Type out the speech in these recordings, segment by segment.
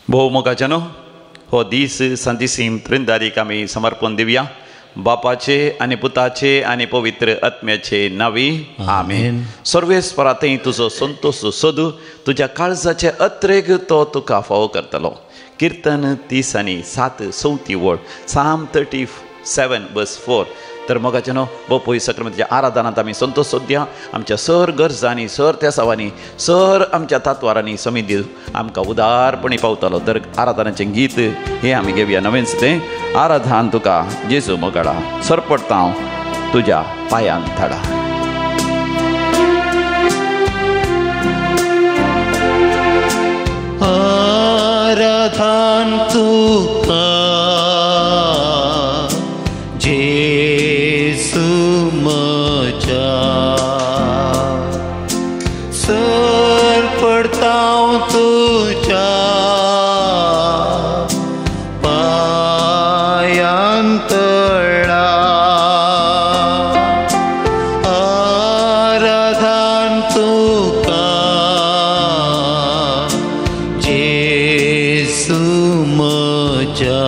भोव मोगाच्यानो हो दीस सांतिसीम त्रिंदारीक आमी समर्पण दिवया. बापाचे आनी पुताचे आनी पवित्र आत्म्याचे नावी आमेन. सर्वेस्परा थंय तुजो संतोश सोदू, तुज्या काळजाचे अत्रेग तो तुका फावो करतलो. किर्तन 30 आनी 7 चवथी वळ, Psalm 37 verse 4. तर मोगाच्यानो बापूय सक्रमताच्या आराधनांत आमी संतोश सोदया. आमच्या सर गरजांनी, सर तेसावांनी, सर आमच्या तात्वारांनी समिधी आमकां उदारपणी पावतलो. तर आराधनाचें गीत हें आमी घेवया नवेंच तें. आराधन तुका जेजू मोगाळा, सरपडटा हांव तुज्या पांयान थाडा. आराधन तुका जेसू म्हज्या, सरपडटा हांव तुज्या पांयां तळा. आराधन तुका जेसू म्हज्या,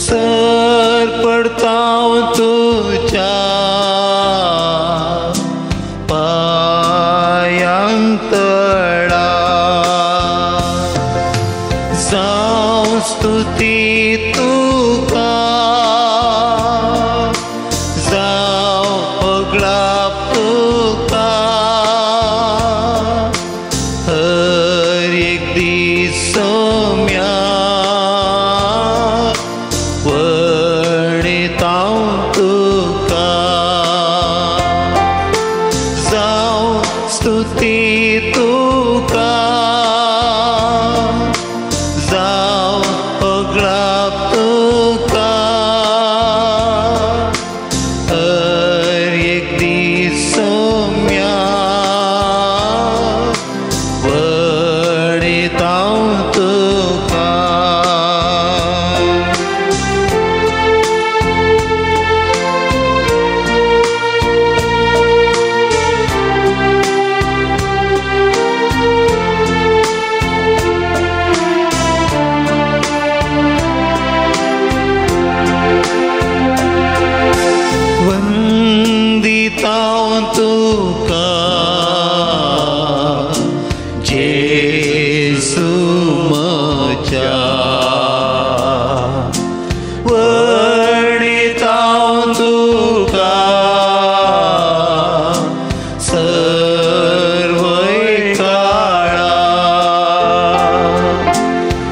सरपडटा हांव तुज्या पांयां तळा. जावं स्तुती तुका, जावं अगळाप तुका, हर एक दीस सोम्या वळिता हांव तुका. जावं स्तुती तुका, जावं अगळाप तुका, हर एक दीस सोम्या वळिता हांव तुका. वंदिता हांव तुका जेसू म्हज्या, वळिता हांव तुका सर्वय काळा.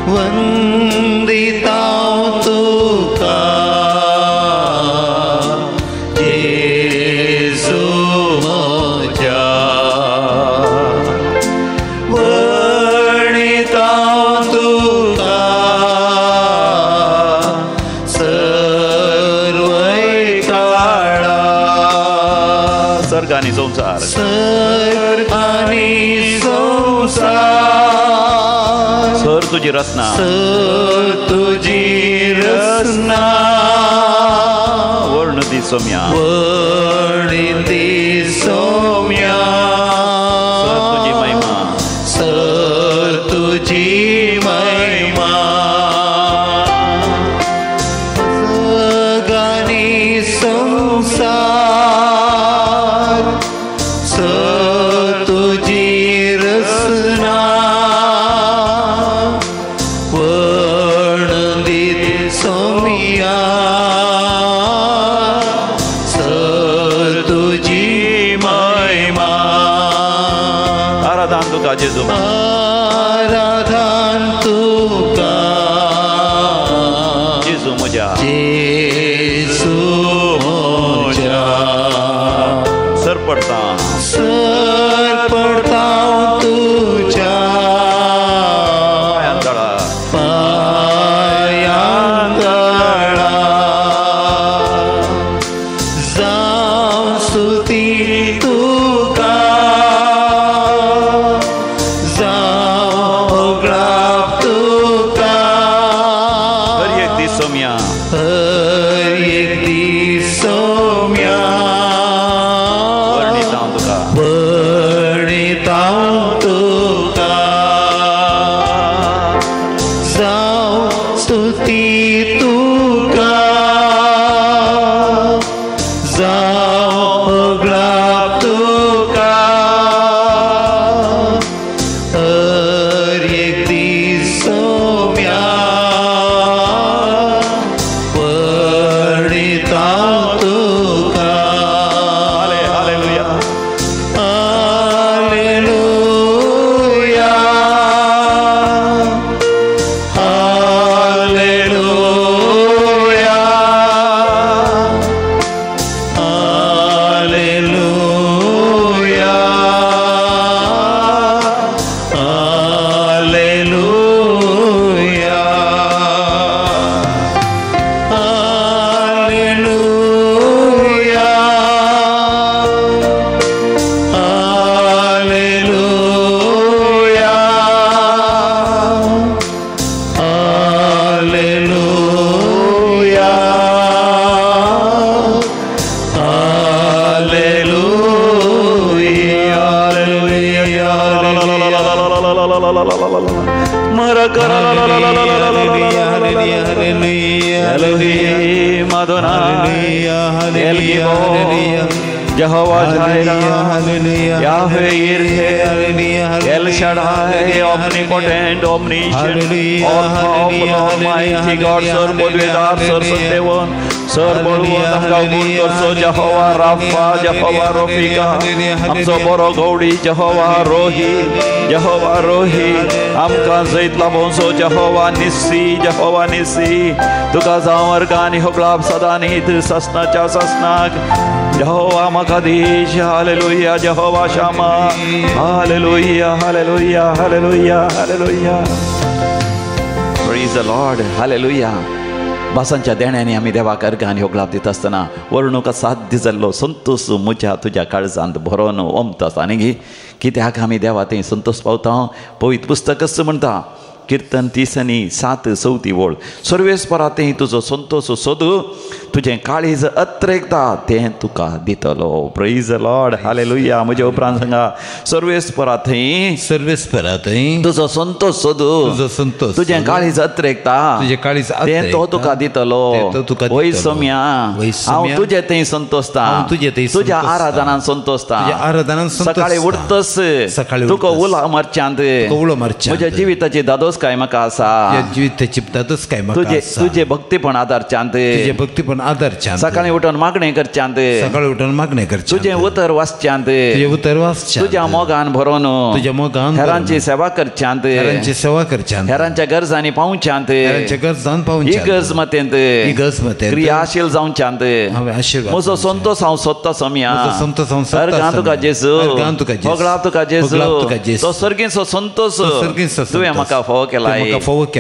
वंदिता हांव तुका जेसू म्हज्या, वळिता हांव तुका सर्वय काळा. सर्ग आनी संवसार, सर्ग आनी संवसार, सर तुजी रचना, सर तुजी रचना, वर्ण दी सोम्या, वर्ण दी सोम्या, सर तुजी महिमा, सर तुजी महिमा. जग आनी संवसार, सर तुजी रचना, वर्ण दी सोम्या, सर तुजी महिमा. आराधन तुका जेजू, आराधन तुका जेजू म्हज्या, जेसू म्हज्या, सरपडटा, सरपडटा हांव तुज्या पांयां तळा, पांयां तळा. जावं स्तुती तुका, जावं अगळाप तुका, हर एक दीस सोम्या, हर एक दीस सोम्या, वर्णिता हांव तुका, वळिता हांव तुका. ला ला ला ला मरा ला ला ला ला ला ला ला Elohim Adonai El Gibor Jehovah Jireh Yahweh Yireh El Shaddai omnipotent omniscient all powerful almighty God sir पदवीदार सर सत्तेवन सर बळवंत आमकां गुण करचो Jehovah Rapha Jehovah रोफिका आमचो बरो Gawdi Jehovah Rohi Jehovah Rohi आमकां जैत लाभोवचो Jehovah Nissi Jehovah Nissi तुका जावं अर्गां आनी होगळाप सदां न्हीत ससनाच्या ससनाक Jehovah Makadesh hallelujah Jehovah Shammah hallelujah hallelujah hallelujah hallelujah praise the Lord hallelujah. भासांच्या देण्यांनी आमी देवाक अर्गां आनी होगळाप दिता आसतना वर्णूक साध्य जाल्लो संतोश म्हज्या तुज्या काळजांत भरोन ओमता आसता न्ही कित्याक आमी देवा थंय संतोश पावता. पवित्र पुस्तकच म्हणटा कीर्तन 30:7 चवथी वळ सर्वेस्परा थंय तुजो संतोश सोदू तुजें काळीज अत्रेकता तें तुका दितलो. Praise the Lord hallelujah. म्हज्या उपरांत सांगा सर्वेस्परा थंय सर्वेस्परा थंय तुजो संतोश सोदू तुजो संतोश तुजें काळीज अत्रेकता तुजें काळीज तें तो तुका दितलो. वय सोम्या हांव तुजे थंय संतोशता तुज्या आराधनान संतोशता सकाळी उठतस तुका उलो मारच्यांत म्हज्या जिविताची दादोस काय म्हाका आसा जिविताची दादोस काय म्हाका तुजे भक्तीपण आदारच्यांत तुजें भक्तीपण आदारच्यांत सकाळी उठून मागणें करच्यांत सकाळी उठून मागणें करच्यांत तुजें उतर वाचच्यांत तुजें उतर वाचच्यांत तुज्या मोगान भरोन तुज्या मोगान हेरांची सेवा करच्यांत हेरांची सेवा करच्यांत हेरांच्या गरजांनी पावच्यांत हेरांच्या गरजान पावच्यांत इगर्ज मतेंत इगर्ज मतेंत क्रियाशील जावच्यांत म्हजो संतोश हांव सोदता सोम्या संतोश हांव सोदता अर्गां तुका जेजू अर्गां तुका जेजू होगळाप तुका जेजू तो सर्गीचो संतोश तुवें म्हाका फावो केलाय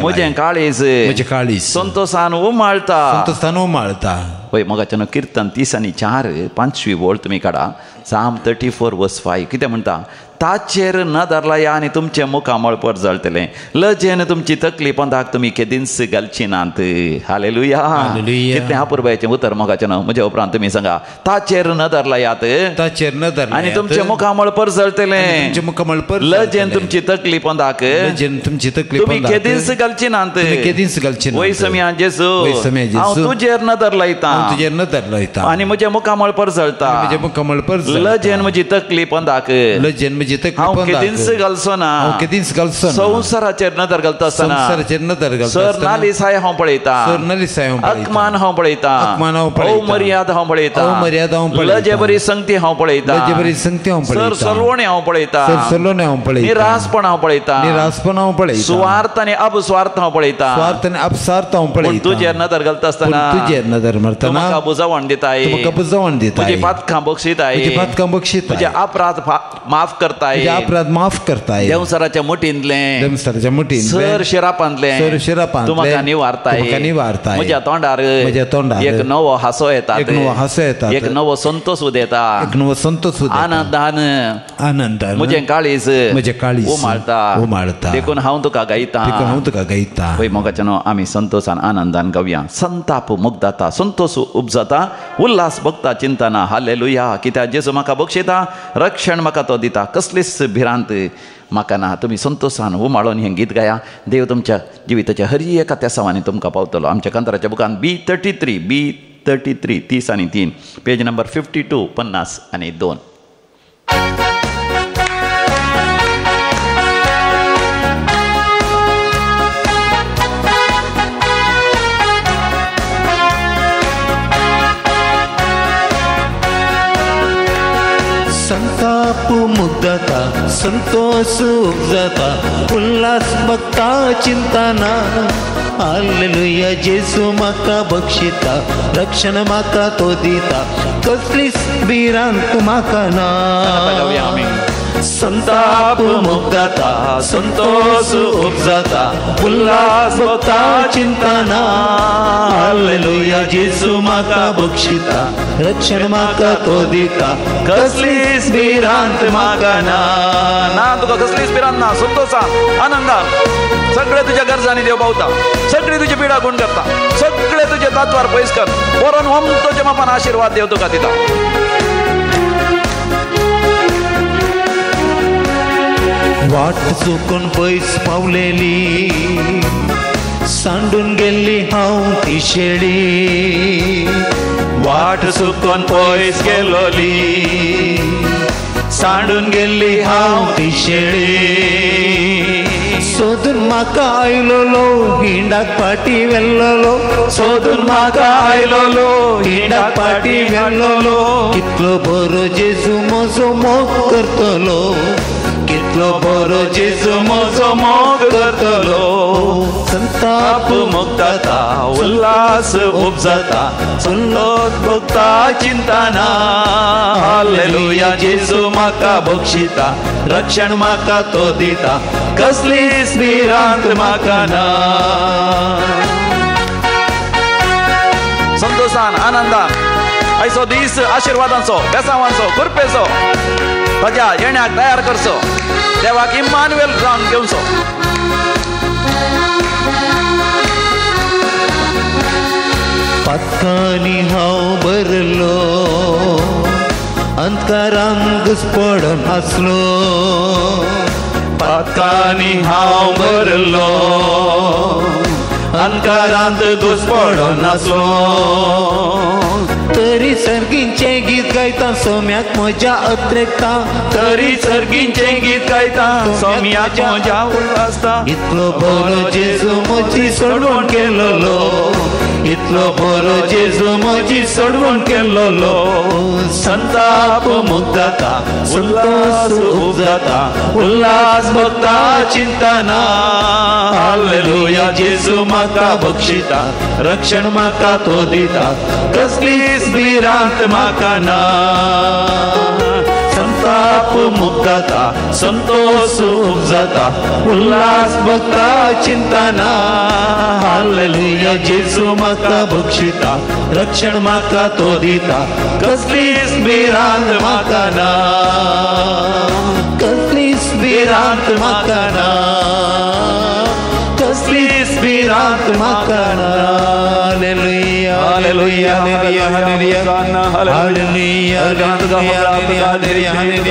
म्हजें काळीज म्हजें काळीज संतोशान उमाळता संतोशान उमाळता. वय मोगाच्यानो कीर्तन 30:4 पांचवी वळ तुमी काडा Psalm 34:5 कितें म्हणटा ताचेर नदर लाया आनी तुमचें मुखामळ परजळटलें लजेन तुमची तकली पंदाक तुमी केदींच घालची नात. हालेलुया. कितलें अपुरबायेचें उतर मोगाचें. म्हज्या उपरांत तुमी सांगा ताचेर नदर लायात ताचेर नदर आनी तुमचें मुखामळ परजळटलें तुमचें मुखामळ लजेन तुमची तकली पंदाक लजेन तुमची तकली तुमी केदींच घालची नात. केदींच घालची. वय समिया जेजू हांव तुजेर नदर लायता तुजेर नदर लायता आनी म्हजें मुखामळ परजळटा म्हजें मुखामळ परजळटा लजेन म्हजी तकली पंदाक लजेन म्हजी हांव केदींच घालचो ना हांव केदींच घालचो ना. संवसाराचेर नदर घालता आसतना संवसाराचेर नदर घालता सर नालिसाय हांव पळयता सर नालिसाय हांव पळयता अकमान हांव पळयता अकमान हांव पळयता अवमर्याद हांव पळयता अवमर्याद हांव पळयता लजे बरी संगती हांव पळयता लजे बरी संगती हांव पळयता सर सलवणे हांव पळयता सर सलवणे हांव पळयता निरासपण हांव पळयता निरासपण हांव पळयता सुवार्थ आनी अपस्वार्थ हांव पळयता स्वार्थ आनी अपस्वार्थ हांव पळयता. तुजेर नदर घालता आसतना तुजेर नदर मारतना म्हाका बुजवण दिताय म्हाका बुजवण दिताय म्हजी पातकां बक्षिताय म्हजी पातकां बक्षिताय म्हजे अपराध माफ करताय अपराध माफ करताय देवसराच्या मुठींतलें देवसराच्या मुठींतलें सर शिरापांतलें सर शिरापांतलें तूं म्हाका निवारताय म्हाका निवारताय म्हज्या तोंडार म्हज्या तोंडार एक नवो हांसो येता एक नवो हांसो येता एक नवो संतोष उदेता एक नवो संतोष उदेता आनंदान आनंदान म्हजें काळीज म्हजें काळीज उमाळता उमाळता देखून हांव तुका गायता देखून हांव तुका गायता. पळय मोगाच्यानो आमी संतोशान आनंदान गावया. संताप मुग्धाता संतोष उपजाता उल्हास भोगता चिंतना. हालेलुया. कित्याक जेजू म्हाका बक्षिता रक्षण म्हाका तो दिता कसलीच भिरांत म्हाका ना. तुमी संतोशान उमाळून हें गीत गाया. देव तुमच्या जिविताच्या हर एका तेसावांनी तुमकां पावतलो. आमच्या कांताराच्या बुकान B33 B33 33 page number 52 52. संताप मुग्धता संतोष उपजता उल्हास भक्ता चिंतना. हालेलुया जेजू म्हाका बक्षिता रक्षण म्हाका तो दिता कसलीच भिरांत म्हाका ना. संताप मुग्धता संतोष उपजता उल्हास भक्ता चिंतना. हालेलुया जेजू म्हाका बक्षिता रक्षण म्हाका तो दिता कसलीच भिरांत म्हाका ना. ना तुका कसलीच भिरांत ना. संतोषान आनंदान सगळे तुज्या गरजांनी देव पावता सगळे तुजी पिडा गुण करता सगळे तुजे तात्वार पयस कर वरून ओमतोच्या मापान आशिर्वाद देव तुका दिता. वाट चुकून पयस पावलेली सांडून गेल्ली हांव ती शेळी वाट चुकून पयस गेलोली सांडून गेल्ली हांव ती शेळी सोदून म्हाका आयलोलो हिंडाक पाटी वेल्लोलो सोदून म्हाका आयलोलो हिंडाक पाटी वेल्लोलो कितलो बरो जेजू म्हजो मोग करतलो कितलो बरो जेजू म्हजो मोग करतलो संताप मुक्तता उल्हास उपजता संतोष भोगता चिंतना हालेलुया जेजू म्हाका बक्षिता रक्षण म्हाका तो दिता कसलीच भिरांत म्हाका ना संतोषान आनंदान आयचो दीस आशिर्वादांचो बेसावांचो कृपेचो ताज्या येण्याक तयार करचो देवाक इम्मानुएल जावन घेवचो पातकांनी हांव भरलो अंधकारान घुस्पडून आसलो पातकांनी हांव भरलो अंधकारांत घुस्पडून आसलो तरी सर्गींचें गीत गायता सोम्याक म्हज्या अत्रेकता तरी सर्गींचें गीत गायता सोम्याक म्हज्या उल्हासता इतलो बरो जेजू म्हजी सोडवण केलोलो इतलो बरो जेजू म्हजी सोडवण केलोलो संताप मुक्तता उल्हास उपजता उल्हास भोगता चिंतना हालेलुया जेजू म्हाका बक्षिता रक्षण म्हाका तो दिता कसलीच भिरांत म्हाका ना संताप मुक्तता संतोष उपजता उल्हास भोगता चिंतना हालेलुया जेजू म्हाका बक्षिता रक्षण म्हाका तो दिता कसलीच भिरांत म्हाका ना कसलीच भिरांत म्हाका ना कसलीच भिरांत म्हाका ना hallelujah hallelujah hallelujah hallelujah hallelujah hallelujah hallelujah hallelujah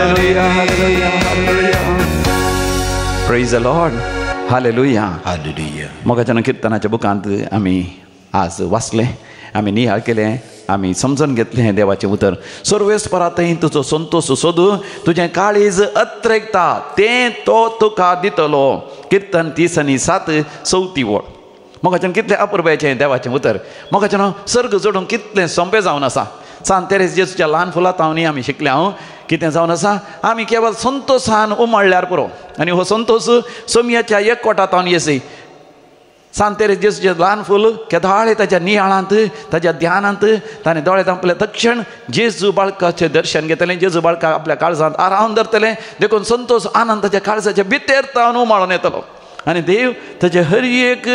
hallelujah hallelujah praise the Lord hallelujah hallelujah मोगाच्यान किर्तनाच्या बुकांत आमी आज वाचलें आमी नियाळ केलें आमी समजून घेतलें हें देवाचें उतर सर्वेस्परा थंय तुजो संतोश सोदू तुजें काळीज अत्रेकता तें तो तुका दितलो किर्तन 37 चवथी वळ मोगाच्यान कितलें अपुरबायेचें देवाचें उतर मोगाच्यान सर्ग जोडूंक कितलें सोंपें जावन आसा सांत तेरेज जेजूच्या ल्हान फुलां तावनी आमी शिकल्या हांव कितें जावन आसा आमी केवल संतोशान उमळ्ळ्यार पुरो आनी हो संतोश सोमयाच्या एकवटा तावन येसी सांत तेरेज जेजूचें ल्हान फूल केदाळे ताच्या नियाळांत ताच्या ध्यानांत ताणें दोळे धांपले तक्षण जेजू बाळकाचें दर्शन घेतलें जेजू बाळका आपल्या काळजांत आरावन धरतलें देखून संतोष आनंद ताच्या काळजाच्या भितर तावन उमाळून येतलो आनी देव ताचें हर एक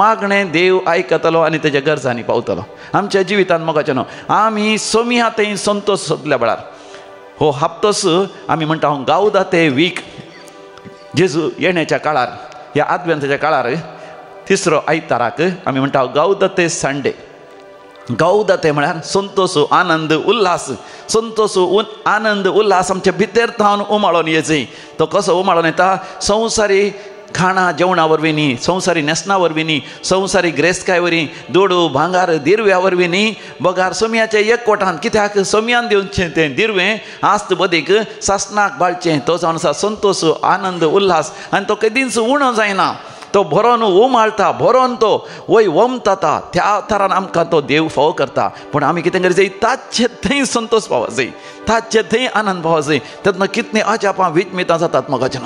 मागणें देव आयकतलो आनी ताच्या गरजांनी पावतलो आमच्या जिवितांत मोगाचें न्हू आमी सोमया थंय संतोश सोदल्या वेळार हो हप्तोस आमी म्हणटा हांव गावदा ते वीक जेजू येण्याच्या काळार ह्या आदवेंताच्या काळार तिसरो आयताराक आमी म्हणटा गावदा ते संडे गावदा ते म्हळ्यार संतोष आनंद उल्हास संतोष आनंद उल्हास आमच्या भितर थावन उमाळून येयचो तो कसो उमाळून येता संवसारी खाणा जेवणा वरवीं न्ही संवसारी न्हेसणा वरवीं न्ही संवसारी ग्रेस्तकाय वरवीं दुडू भांगार दिरव्या वरवीं न्ही बगार सोम्याच्या एकवटान कित्याक सोम्यान दिवचें तें दिरवें आस्त बदीक सासणाक बाळचें तो जावन आसा संतोष आनंद उल्हास आनी तो केदींच उणो जायना तो भरोन उमाळता भरोन तो वय वमता त्या थरान आमकां तो देव फावो करता पूण आमी कितें करी जाय ताचे थंय संतोष पावो जाय ताचे थंय आनंद पावो जाय तेन्ना कितलीं अजापां विजमितां जातात मोगाचें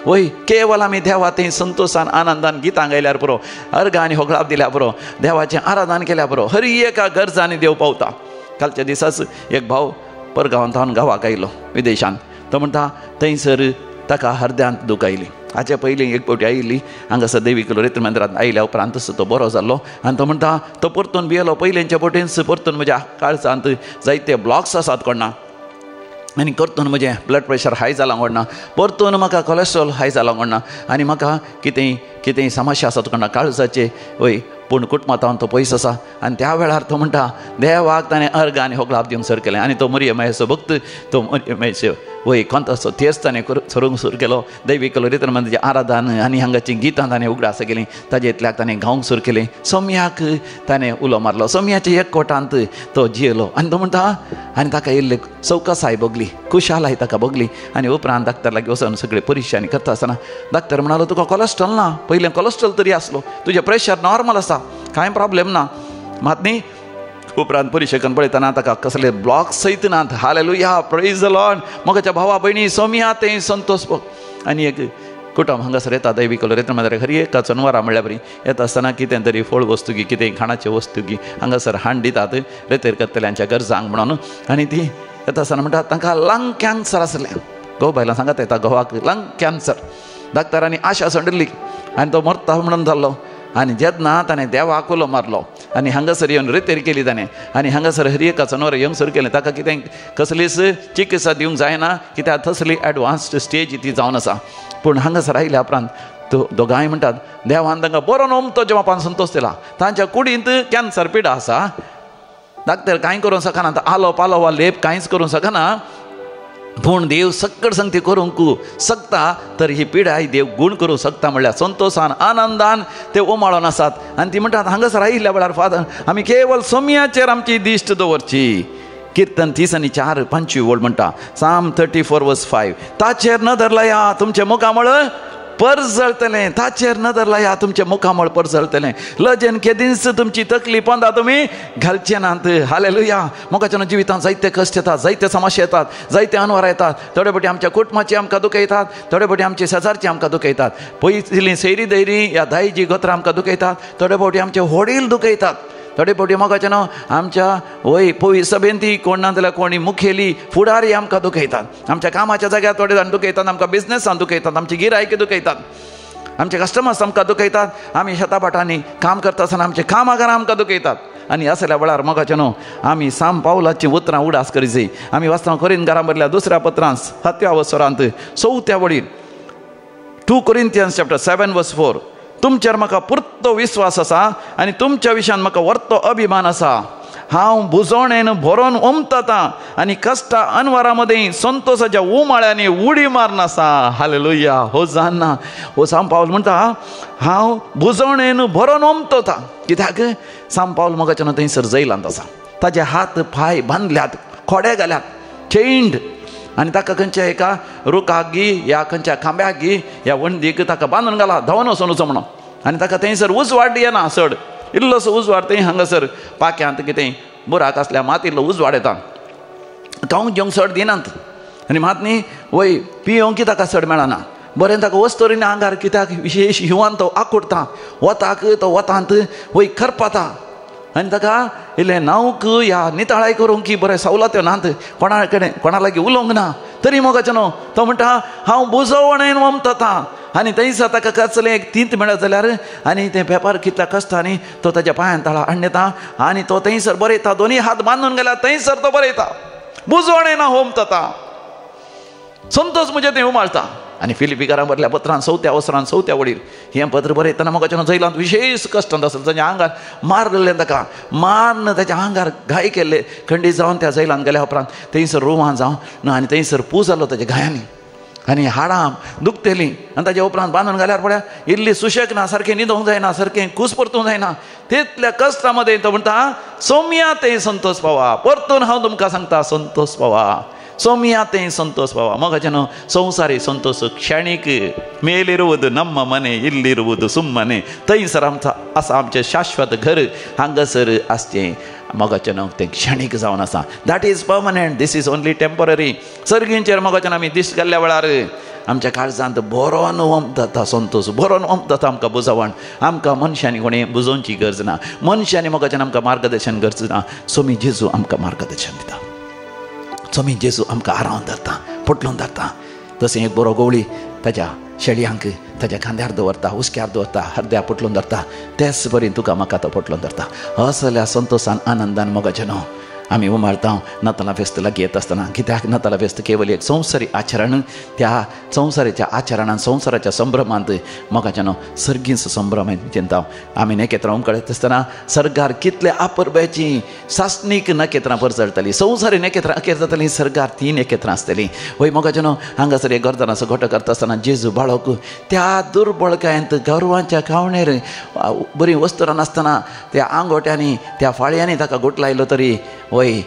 वय केवल आमी देवा थंय संतोशान आनंदान गितां गायल्यार पुरो अर्गां आनी होगळाप दिल्यार पुरो देवाचें आराधन केल्यार पुरो हर एका गरजांनी देव पावता कालच्या दिसाच एक भाव परगांवांत थावन गांवाक आयलो विदेशांत तो म्हणटा थंयसर ताका हरद्यांत दूख आयली हाचे पयलीं एक फावटी आयिल्ली हांगासर देवी लोरेत मंदिरांत आयल्या उपरांतच तो बरो जाल्लो आनी तो म्हणटा तो परतून भियेलो पयलींच्या बोटींच परतून म्हज्या काळजांत जायते ब्लॉक्स आसात कोणा आनी परतून म्हजें ब्लड प्रेशर हाय जालां कोणना, परतून म्हाका कोलेस्ट्रॉल हाय जालां कोणना, आनी म्हाका कितेंय कितेंय समस्या आसा कोणना काळजाचे वय, पूण कुटुंबांत तो पयस आसा. आनी त्या वेळार तो म्हणटा देवाक ताणें अर्घ आनी होगळाप दिवंक सुरू केलें. आनी तो मरिय महेचो भक्त, तो मरिय महेचो वय कोंताचो तेर्स ताणें सरूंक सुरू केलो. दैवी कलोरित्र म्हणजे आराधन आनी हांगाचीं गितां ताणें उगडास केलीं, ताजे इतल्याक ताणें गावंक सुरू केलें. सोम्याक ताणें उलो मारलो, सोम्याच्या एक कोटांत तो जियेलो. आनी तो म्हणटा आनी ताका इल्ली चवकसाय भोगली, खुशालाय ताका भोगली. आनी उपरांत डाक्टर लागीं वचून सगळे परिक्षा करता आसतना डाक्टर म्हणालो तुका कोलेस्ट्रॉल ना, पयलें कोलेस्ट्रॉल तरी आसलो, तुजें प्रेशर नॉर्मल आसा, कांय प्रॉब्लेम ना. मात न्ही उपरांत परिक्षेकन पळयतना ताका कसले ब्लॉक सयत नात. हालेलुया, प्रेज the Lord. मोगाच्या भावा भयणी, सोम्या तें संतोष भोग. आनी एक कुटुंब हांगासर येता दैवी कलोरेत्र मात्र हर एका जनवरां म्हणल्यार बरी येता आसतना कितें तरी फळ वस्तू की कितें खाणाच्यो वस्तू की हांगासर हाड दितात रेतेर करतल्यांच्या गरजांक म्हणून. आनी ती येता आसतना म्हणटा तांकां लंग कॅन्सर आसलें. घोव बायलां सांगत येता घोवाक लंग कॅन्सर, डाक्टरांनी आशा सोडिल्ली आनी तो मरता म्हणून जाल्लो. आनी जेन्ना ताणें देवाक उलो मारलो आनी हांगासर येवन रेतेर केली ताणें, आनी हांगासर हर एका जनवर येवंक सुरू केलें. ताका कितें कसलीच चिकित्सा दिवंक जायना कित्याक तसली एडवान्स्ड स्टेज ती जावन आसा. पूण हांगासर आयल्या उपरांत तो दोगांय म्हणटात देवान तांकां बरो नमतो जेवपान संतोष दिला. तांच्या कुडींत कॅन्सर पिडा आसा, डाक्टर कांय करूंक शकना, आलो पालो वा लेप कांयच करूंक शकना, पूण देव सक्कड संगती करूंक शकता. तर ही पिडाय देव गूण करूंक शकता म्हणल्यार संतोशान आनंदान ते उमाळोन आसात. आनी ती म्हणटात हांगासर आयिल्ल्या वेळार फादर आमी केवल सोम्याचेर आमची दिश्ट दवरची. किर्तन 34 5 वळ म्हणटा, साम 34 verse 5, ताचेर नदर लाया तुमचें मुखामळ परजळतलें, ताचेर नदर लाया तुमचें मुखामळ परजळतलें, लजेन केदींच तुमची तकली पोंदा तुमी घालचे नात. हालेलुया. मोगाच्या जिवितांत जायते कश्ट येतात, जायते समस्या येतात, जायते अनवार येतात. थोडे फावटी आमच्या कुटुंबाची आमकां दुखयतात, थोडे फावटी आमचे शेजारची आमकां दुखयतात, पयलीं सैरी दैरी ह्या दायजी गोत्रां आमकां दुखयतात, थोडे फावटी आमचे वडील दुखयतात, थोडे फावटी मोगाचें न्हू आमच्या वय पळय सभेंती कोण ना जाल्यार कोणी मुखेली फुडारी आमकां दुखयतात, आमच्या कामाच्या जाग्यार थोडे जाण दुखयतात, आमकां बिजनेसान दुखयतात, आमची गिरायकी दुखयतात, आमचे कस्टमर्स आमकां दुखयतात, आमी शेताभाटांनी काम करता आसतना आमचे कामागारां आमकां दुखयतात. आनी असल्या वेळार मोगाचें न्हू आमी साम पावलाचीं उतरां उडास करीत. आमी वाचता कोरिंथकारां बरल्या दुसऱ्या पत्रांत 7व्या वसरांत 4थ्या वळीर, 2 Corinthians chapter 7 verse 4, तुमचेर म्हाका पुरतो विस्वास आसा आनी तुमच्या विशयान म्हाका वर्तो अभिमान आसा. हांव बुजोणेन भरोन ओमतां आनी कश्टा अनवरा मदीं संतोशाच्या उमाळ्यांनी उडी मारून आसा. हालेलुया. हो जाणा हो साम पावल म्हणटा हांव बुजोणेन भरोन ओमतता. कित्याक साम पावल मोगाच्यान थंयसर जैलांत आसा, ताजे हात पांय बांदल्यात, खोडे घाल्यात, चेंड, आनी ताका खंयच्या एका रुखाक गी ह्या खंयच्या खांब्याक गी ह्या वणदीक ताका बांदून घाला धांवन वचून वचो म्हणून. आनी ताका थंयसर उजवाड येना चड, इल्लोसो उजवाड थंय हांगासर पाक्यांत कितें बुराक आसल्या मात इल्लो उजवाड येता, खावंक जेवंक चड दिनात आनी मात न्ही वय पियोंक ताका चड मेळना. बरें ताका वस्तुरी आंगार कित्याक विशेश हिवान तो आकुडता, वताक तो वतांत वय करपाता आनी ताका इल्लें न्हावंक ह्या नितळाय करूंक की बरें सवलत्यो नात, कोणा कडेन कोणा लागीं उलोवंक ना. तरी मोगाचें न्हू तो म्हणटा हांव बुजवणेन वमतता. आनी थंयसर ताका कसलें एक तींत मेळत जाल्यार आनी तें पेपर कितल्या कश्टांनी तो ताच्या पांयान तळा हाडून आनी तो थंयसर बरयता, दोनी हात बांदून गेल्यार थंयसर तो बरयता, बुजवणेन होमतता, संतोष म्हजें थंय उमाळता. आनी फिलिपीकारां बरल्या पत्रान 4थ्या वसरान 4थ्या वडीर हें पत्र बरयतना मोगाचें जैलांत विशेश कश्टांत आसलें, ताच्या आंगार मारलें, ताका मारून ताच्या आंगार घाय केल्ले, खंडीत जावन त्या जैलांत गेल्या उपरांत थंयसर रुमान जावन आनी थंयसर पूज जालो ताच्या घायांनी आनी हाडां दुखतलीं. आनी ताच्या उपरांत बांदून घाल्यार पळया इल्ली सुशेग ना, सारकें न्हिदोंक जायना, सारकें कूस परतूंक जायना. तितल्या कश्टां मदें तो म्हणटा सोम्या तें संतोष पावा. परतून हांव तुमकां सांगता संतोष पावा, सोम्या तें संतोष पावा. मोगाचें न्हू संवसारी संतोष क्षणीक, मेलिरुವುದು ನಮ್ಮ ಮನೆ ಇಲ್ಲಿರುವುದು ಸುಮ್ಮನೆ, थंयसर आमचा आसा आमचें शाश्वत घर हांगासर आसचें. मोगाचें न्हू तें क्षणीक जावन आसा, that is permanent, this is only temporary. सर्गींचेर मोगाचें आमी दिश्ट घाल्ल्या वेळार आमच्या काळजांत बरोन ओमता संतोष, बरोन ओमता आमकां बुजवण. आमकां मनशांनी कोणें बुजोवची गरज ना, मनशांनी मोगाच्यान आमकां मार्गदर्शन गरज ना. सोमी जेजू आमकां मार्गदर्शन दिता, सोमी जेजू आमकां आरावन धरता, पोटलोन धरता. तशें एक बरो गवळी ताच्या शेळयांक ताच्या खांद्यार दवरता, हुस्क्यार दवरता, हरद्या पोटलोन धरता, तेच बरी तुका म्हाका तो पोटलोन धरता. असल्या संतोशान आनंदान मोगाचें न्हू आमी उमाळता नातालां फेस्त लागीं येता आसतना. कित्याक नातालां फेस्त केवल एक संवसारी आचरण, त्या संवसाराच्या आचरणान संवसाराच्या संभ्रमांत मोगाच्यानो सर्गींचो संभ्रम चिंता. आमी नखेत्रां उमकळत आसतना सर्गार कितले आपरब्याची सासणीक नखेत्रां परजळटलीं, संवसारी नखेत्रां अखेर जातलीं, सर्गार ती नखेत्रां आसतलीं. वय मोगाच्यानो हांगासर एक गर्दनाचो गोटो करता आसतना जेजू बाळक त्या दुर्बळकायेंत गरवांच्या खावणेर बरीं वस्तुरां नासतना त्या आंगोट्यांनी त्या फाळयांनी ताका गोट लायलो तरी वय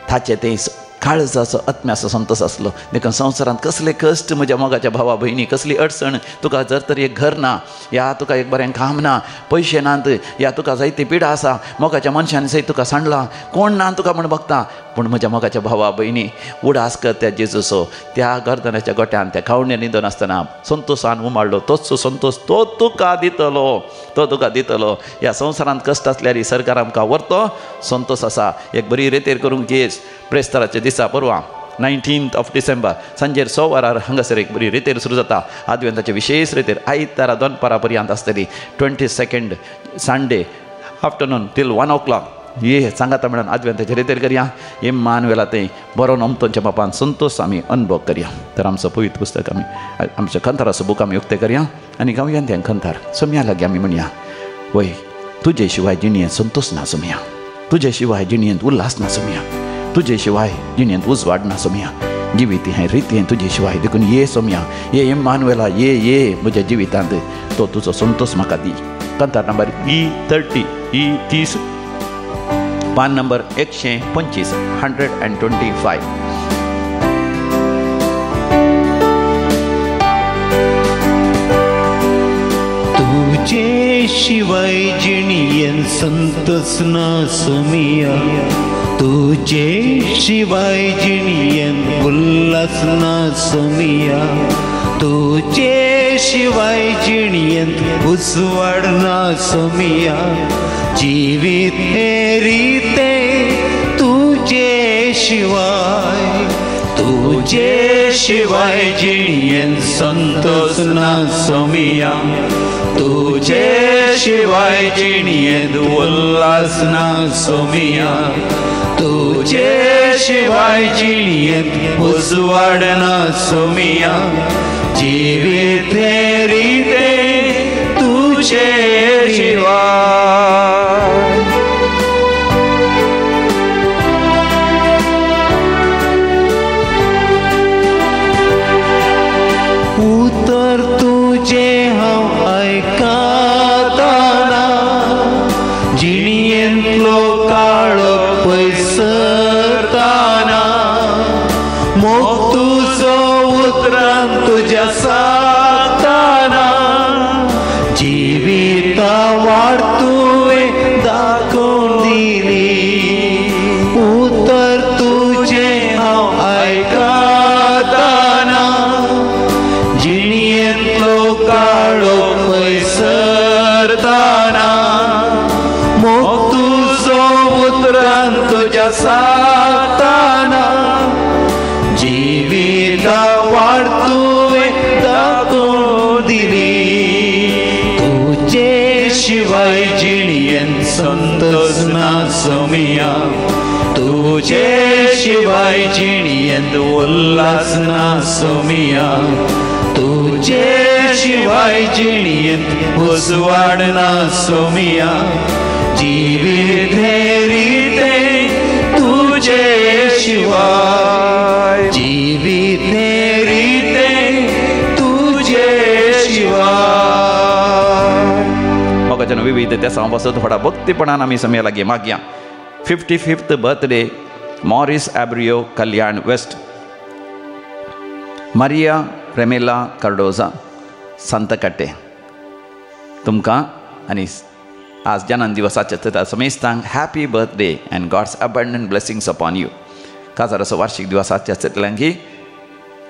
ताचे ते काळजाचो आत्म्याचो संतोष आसलो. देखून संवसारांत कसले कश्ट म्हज्या मोगाच्या भावा भयणी, कसली अडचण, तुका जर तर एक घर ना, या तुका एक बरें काम ना, पयशे नात, या तुका जायती पिडा आसा, मोगाच्या मनशान सयत तुका सांडला, कोण ना तुका म्हण बघता, पूण म्हज्या मोगाच्या भावा भयणी उडास कर त्या जेजूचो. त्या गर्दनाच्या गोट्यान त्या खावणे न्हिदून आसतना संतोषान उमाळ्ळो, तोच संतोष तो तुका दितलो, तो तुका दितलो. ह्या संवसारांत कश्ट आसल्यार सरकार आमकां व्हरतो संतोष आसा. एक बरी रेतेर करूंक येस प्रेस्तराच्या दिसा परवा 19th of December सांजेर 6 वरार हांगासर एक बरी रेतेर सुरू जाता. आदवेंताचे विशेष रेतेर आयतारा दनपारा पर्यंत आसतली. 22nd Sunday afternoon till 1 o'clock ये सांगाता म्हणून आदवेंताचे रेतेर करया. हे मानवेला ते बरो नमतोंच्या बापान संतोष आमी अनुभव करया. तर आमचो पवित्र पुस्तक आमी आमच्या खंताराचो बूक आमी उक्ते करया आनी गावया त्या खंतार सोम्या लागीं आमी म्हणया, वय तुजे शिवाय जिणयेंत संतोष ना सोम्या, तुजे शिवाय जिणयेंत उल्हास ना सोम्या, तुजे शिवाय जिणयेंत उजवाड ना सोम्या, जिवीत हें रितें तुजे शिवाय. देखून ये सोम्या, ये इम्मानुएला, ये ये म्हज्या जिवितांत तो तुजो संतोष म्हाका दी. कंतार नंबर E30 E30 पान नंबर 125 125. तुझे शिवाय जिणयेन संतोष ना सोमिया, तुझे शिवाय जिणयेन उल्हास ना सोमिया, तुझे शिवाय जिणयेन उजवाड ना सोमिया, जिवीत हे रिते तुझे शिवाय, तुझे शिवाय जिणयेन संतोष ना सोमिया, तुझे शिवाय जिणयेन उल्हास ना सोमिया, तुझे शिवाय जिणयेन उजवाड ना सोमिया, जिवीत हे रिते तुझे शिवाय. उतर तुझे हांव आयकतना जिणयेंतलो काळो पयसरतना, मोग तुजो उतरान तुज्या सागतना, जिविता वाड तुवें दाखोवन दिली. उतर तुजें हांव आयकतना जिणयेंतलो काळो पयसरतना, मोग तुजो उतरान तुज्या सागतना, जिविता वाड तुवें दाखोवन दिली. तुझे शिवाय जिणयेन संतोष ना सोमिया, तुझे शिवाय जिणयेन उल्हास ना सोमिया, तुझे शिवाय जिणयेन उजवाड ना सोमिया, जिवीत हे रिते तुझे शिवाय, जिवीत हे रिते तुझे शिवाय. मोगाच्यान विविध त्या पासून थोडा भक्तीपणान आमी समया लागीं मागया. 55th birthday Morris Abreu Kalyan West, Maria Remela Cardoza Santhakatte. तुमकां आनी आज जन्म दिवसाच्या त्या समेस्तांक happy birthday and God's abundant blessings upon you. काजाराचो वार्षिक दिवस आजच्या आसतल्यांकी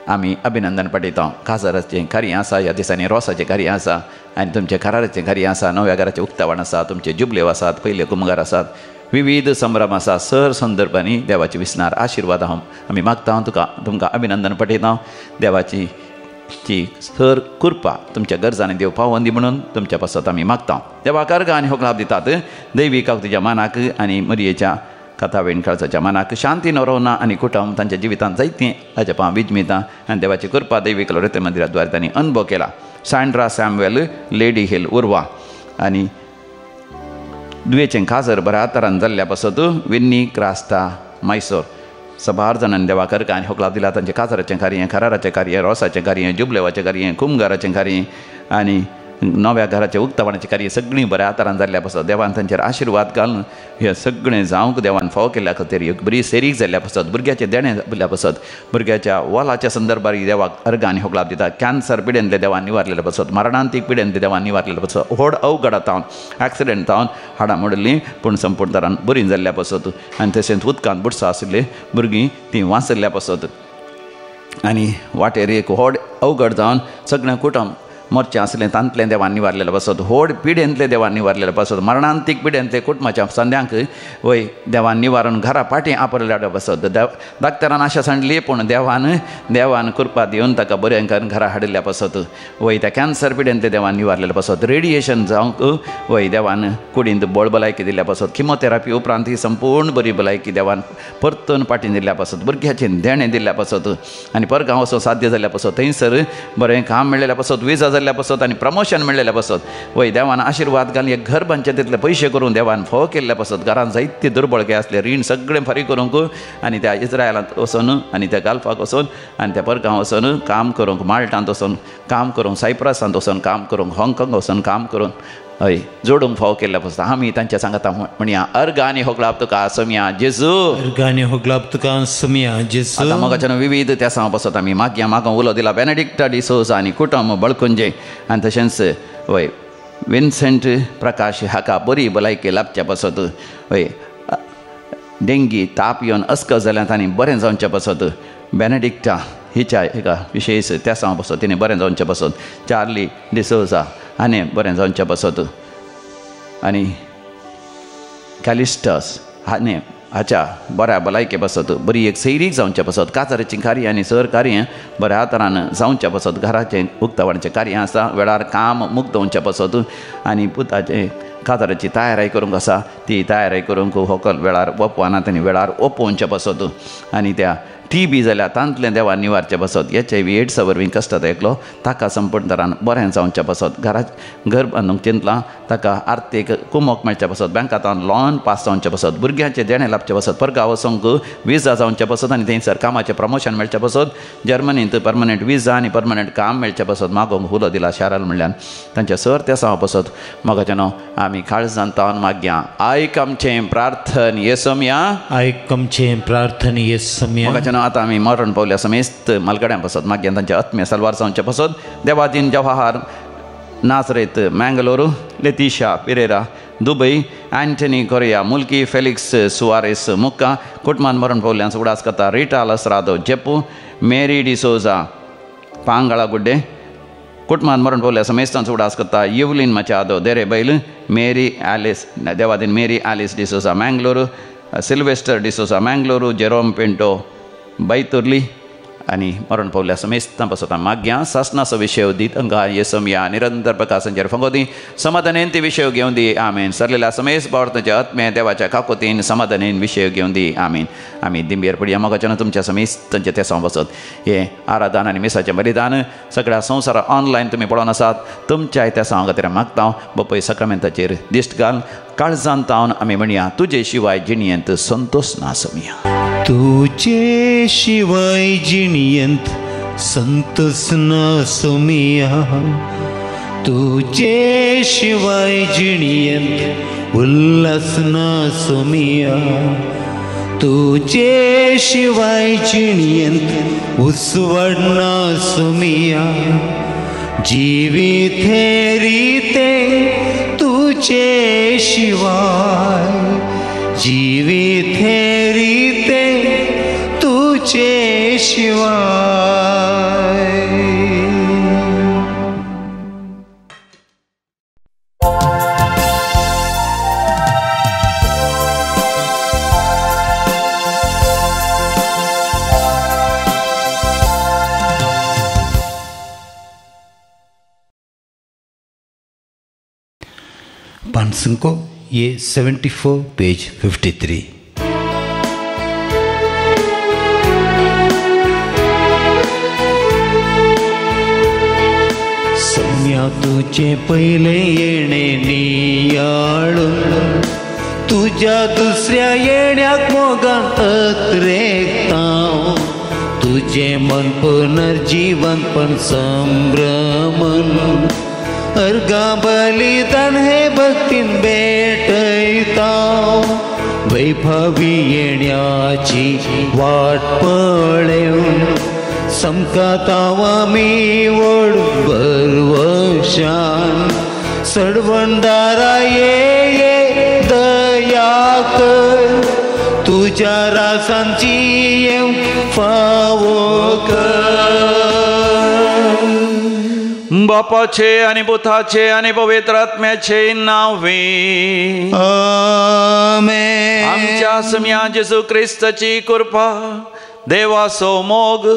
आमी अभिनंदन पाठयता. काजाराचें कार्य आसा, ह्या दिसांनी रोसाचें कार्य आसा आनी तुमचें घराचें कार्य आसा, नव्या घराचें उक्तावण आसा, तुमचे जुबलेव आसात, पयले कुमगार आसात, विविध संभ्रम आसा. सर संदर्भांनी देवाची विसनार आशिर्वाद हांव आमी मागता. तुका तुमकां अभिनंदन पाठयता. देवाची ची सर कृपा तुमच्या गरजांनी देव पावोंदी म्हणून तुमच्या पासत आमी मागता. देवा कर्ग आनी होगलाप दितात दैवी काकुतीच्या मानाक आनी मरियेच्या कथावेण काळजाच्या मनाक शांती नरोवना आनी कुटुंब तांच्या जिवितांत जायतीं अजपां विजमितां आनी देवाची कृपा दैवीक लोरेते मंदिरा द्वारे तांणी अनुभव केला. Sandra Samuel Lady Hill Urwa आनी दुयेचें खाजर बऱ्या तरान जाल्ल्या पासत विन्नी क्रास्ता मैसूर सबार जाणांनी देवा करका आनी होकलाव दिला. तांचें काजराचें कार्य, खराराचें कार्य, रोसाचें कार्य, जुबलेवाचें कार्य, कुमगाराचें कार्य आनी नव्या घराचें उक्तावणाचें कार्य सगळीं बऱ्या तरान जाल्ल्या पासत देवान तांचेर आशिर्वाद घालून हें सगळें जावंक देवान फावो केल्ल्या खातीर एक बरी सेरीक जाल्ल्या पासत भुरग्याचें देणें जाल्ल्या पासत भुरग्याच्या वॉलाच्या संदर्भार देवाक अर्गां आनी होकलाप दिता. कॅन्सर पिडेंतले देवान निवारलेले पासत, मरणांतीक पिडेंतले देवान निवारलेले पासत, व्हड अवघडा जावन एक्सिडंट जावन हाडां मोडिल्लीं पूण संपूर्ण तरान बरीं जाल्ल्या पासत आनी तशेंच उदकांत बुडसा आशिल्लीं भुरगीं तीं वाचल्ल्या पासत आनी वाटेर एक व्हड अवघड जावन सगळें कुटुंब मरचें आसलें तांतलें देवान निवारलेलें पासत, व्हड पिडेंतलें देवान निवारलेलें पासत, मरणांतीक पिडेंतलें कुटुंबाच्या संद्यांक वय देवान निवारून घरा पाटी आपरल्या पासत. डाक्टरान आशा सांडली पूण देवान देवान कृपा दिवन ताका बरें करून घरा हाडिल्ल्या पासत वय त्या कॅन्सर पिडेंतलें देवान निवारलेलें पासत, रेडिएशन जावंक वय देवान कुडींत बळ भलायकी दिल्ल्या पासत, किमोथेरापी उपरांत ही संपूर्ण बरी भलायकी देवान परतून पाटी दिल्ल्या पासत, भुरग्याचें देणें दिल्ल्या पासत आनी परगांव वचून साध्य जाल्ल्या पासत, थंयसर बरें काम मेळ्ळेल्या पासत, विजा जाल्ल्या पासत आनी प्रमोशन मेळ्ळेल्या पासत वय देवान आशिर्वाद घालून एक घर बांदचें तितले पयशे करून देवान फोव केल्ल्या पासत, घरान जायते दुर्बळगे आसले रीण सगळें फारीक करूंक आनी त्या इस्रायलांत वचून आनी त्या गाल्फाक वचून आनी त्या परगांव वचून काम करूंक, माल्टांत वचून काम करूंक, सायप्रसांत वचून काम करूंक, हाँगकाँग वचून काम करूंक हय जोडूंक फावो केल्ल्या पासत आमी तांच्या सांगाता म्हणया अर्गां आनी होगळाप तुका सोमया जेजू, अर्गां आनी होगळाप तुका सोमया जेजू. आतां मोगाच्यान विविध त्या सांगा पासत आमी मागया मागों उलो दिला बेनेडिक्टा डिसोजा आनी कुटुंब बळकुंजे आनी तशेंच वय विन्सेंट प्रकाश हाका बरी भलायकी लाबच्या पासत वय डेंगी ताप येवन अस्कस जाल्यार तांणी बरें जावचें पासत बेनेडिक्टा हिच्या एका विशेश त्या सांगा पासत तिणें बरें जावचें पासत, चार्ली डिसोजा आनी बरें जावचें पासत आनी कॅलिस्टस हाणें हाच्या बऱ्या भलायके पासत बरी एक सैरीक जावचें पासत, काजाराचीं कार्य आनी सर कार्य बऱ्या तरान जावचें पासत, घराचें उक्तावणाचें कार्य आसा वेळार काम मुक्त जावचें पासत आनी पुताचें काजाराची तयारी करूंक आसा ती तयारी करूंक होकल वेळार ओपवाना आनी वेळार ओपोवचें पासत आनी त्या टी बी जाल्यार तांतलें देवान निवारचें पासत, एच I V एड्सा वरवीं कश्टात एकलो ताका संपूर्ण तरान बरें जावचें पासत, घरा घर बांदूंक चिंतलां ताका आर्थीक कुमोक मेळचें पासत, बँकांत लॉन पास जावचें पासत, भुरग्यांचें देणें लाबचें पासत, परगांव वचूंक विजा जावचें पासत आनी थंयसर कामाचें प्रमोशन मेळचें पासत, जर्मनींत परमनंट विजा आनी परमनंट काम मेळचें पासत मागोवंक हुलो दिला शाराल म्हणल्यान तांच्या सर त्या सांगपा पासत मोगाच्यानो आमी काळजान तावन मागया आयक आमचें प्रार्थन येसोमया, आयक आमचें प्रार्थन येसोमया. मोगाच्यानो आतां आमी मरण पावल्या समेस्त मालगड्यां पासत मागीर तांच्या आत्म्या सलवार जावचे पासत Devadin Jawahar Nazareth Mangalore, Letitia Pereira Dubai, Antony Correa Mulki, Felix Soares Mukka कुटुंबान मरण पावल्यान उगडास करता रिटा लसरादो जेपू, मेरी डिसोजा पांगाळा गुड्डे कुटुंबान मरण पावल्या समेस्तांचो उगडास करता Evelyn Machado Derebail, Mary Alice Devadin Mary Alice D'Souza Mangalore, Sylvester D'Souza Mangalore, Jerome Pinto Baiturli आनी मरण पावल्या समेस्तां पासत मागया सासनाचो विशय दीत अंगा येसमया निरंतर प्रकाशांचेर फंगोदी समाधानेन ती विशय घेवन दी आमीन. सरलेल्या समेस्त बावडतांच्या आत्मे देवाच्या काकोतीन समाधानेन विशय घेवन दी आमीन. आमी दिंबेर पडया मोगाच्यान तुमच्या समेस्तांचें ते सांग बसत हें आराधन आनी मिसाचें बलिदान सगळ्या संवसारा ऑनलायन तुमी पळोवन आसात तुमच्या त्या सांग खातीर मागता बापय सक्रमेंताचेर दिश्ट घाल काळजान तावन आमी म्हणया तुजे शिवाय जिणयेंत संतोश ना सोमया, तुझे शिवाय जिणयेंत संतोष ना सोमया, तुझे शिवाय जिणयेंत उल्हास ना सोमया, तुझे शिवाय जिणयेंत उसवड ना सोमया, जिवीत हे रिते तुझे शिवाय, जिवीत हे रिते तुझे शिवाय. पानसंको ये 74 पेज 53. सोम्या तुझे पयले येणे नियाळून तुज्या दुसऱ्या येण्याक मोगान अत्रेकता तुझे मन पुनर्जीवन पण संभ्रमन अर्घा बलिदान हे भक्तीन भेटयता वैभवी येण्याची वाट पळेवन समकाताव आमी व्हड भरवशान सडवणदारा ये दया कर तुझ्या रासांची येवंक फावो कर. बापाचे आनी पुताचे आनी पवित्र आत्म्याचे नांवे आमेन. आमच्या सम्या जेजू क्रिस्ताची कृपा, देवाचो मोग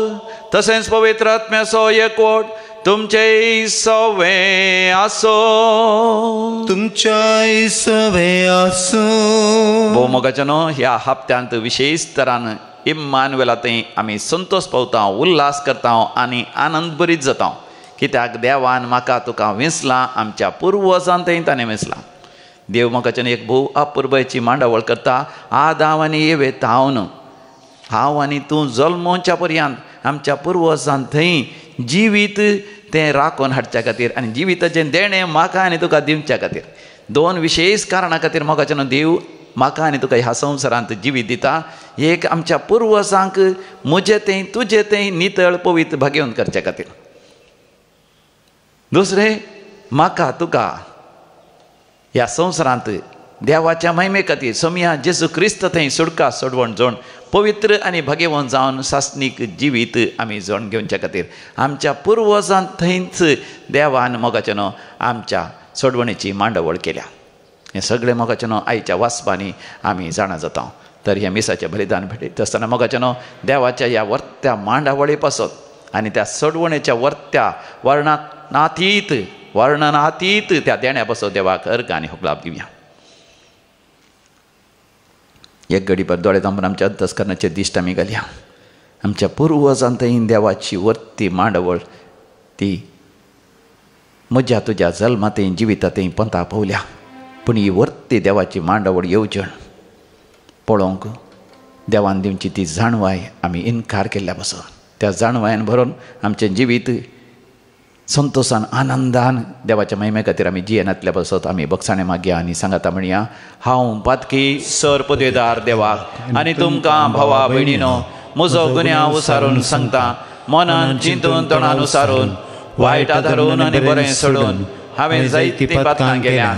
तसेंच पवित्र आत्म्याचो एकवट तुमचे सवे आसो. तुमच्या सवे आसो. भोव मोगाचे न्हू, ह्या हप्त्यांत विशेष तरान इम्मानुएला थंय आमी संतोष पावता, उल्हास करता आनी आनंद बरीत जाता. कित्याक देवान म्हाका तुका विंचलां, आमच्या पुर्वजान थंय ताणें विंचलां. देव म्हाकाच्यान एक भोव अपुरबायेची मांडावळ करता. आदांव आनी येवे तावन हांव आनी तूं जल्मोवच्या पर्यंत आमच्या पुर्वजान थंय जिवीत तें राखून हाडच्या खातीर आनी जिविताचें देणें म्हाका आनी तुका दिवच्या खातीर दोन विशेष कारणां खातीर म्हाकाच्यान देव म्हाका आनी तुका ह्या संवसारांत जिवीत दिता. एक आमच्या पुर्वजांक म्हजें तें तुजें तें नितळ पवित्र भागेवन करच्या खातीर, दुसरें म्हाका तुका ह्या संवसारांत देवाच्या महिमे खातीर सोमया जेजू क्रिस्त थंय सुडका सोडवण जोण पवित्र आनी भागेवन जावन सासणीक जिवीत आमी जोण घेवच्या खातीर आमच्या पुर्वजान थंयच देवान मोगाचे न्हू आमच्या सोडवणेची मांडावळ केल्या. हें सगळें मोगाचें न्हू आयच्या वाचपांनी आमी जाणा जाता. तर ह्या मिसाचें बलिदान भेटयता आसतना मोगाचें न्हू देवाच्या ह्या वर्त्या मांडावळी पासत आनी त्या सोडवणेच्या वर्त्या वर्णनातीत वर्णनातीत त्या देण्या पासत देवाक अर्घ आनी होगलाप दिवया. एक घडीभर दोळे धांपून आमच्या अंतस्करणाचे दिश्ट आमी घालया. आमच्या पुर्वजान थंय देवाची वर्ती मांडावळ ती म्हज्या तुज्या जल्मांतय जिवितांतय पंथा पावल्या. पूण ही वर्ती देवाची मांडावळ येवजण पळोवंक देवान दिवची ती जाणवाय आमी इनकार केल्ल्या पासून त्या जाणवायन भरून आमचें जिवीत संतोशान आनंदान देवाच्या महिमे खातीर आमी जियेनातल्या पासत आमी बक्षाणे मागया आनी सांगाता म्हणया. हांव पातकी सर पदवेदार देवाक आनी तुमकां भावा भयणीनो म्हजो गुन्यांव उसारून सांगता. मनान चिंतून तोंडान उसारून वायट आधारून आनी बरें सोडून हांवें जायतीं पातकां केल्यात.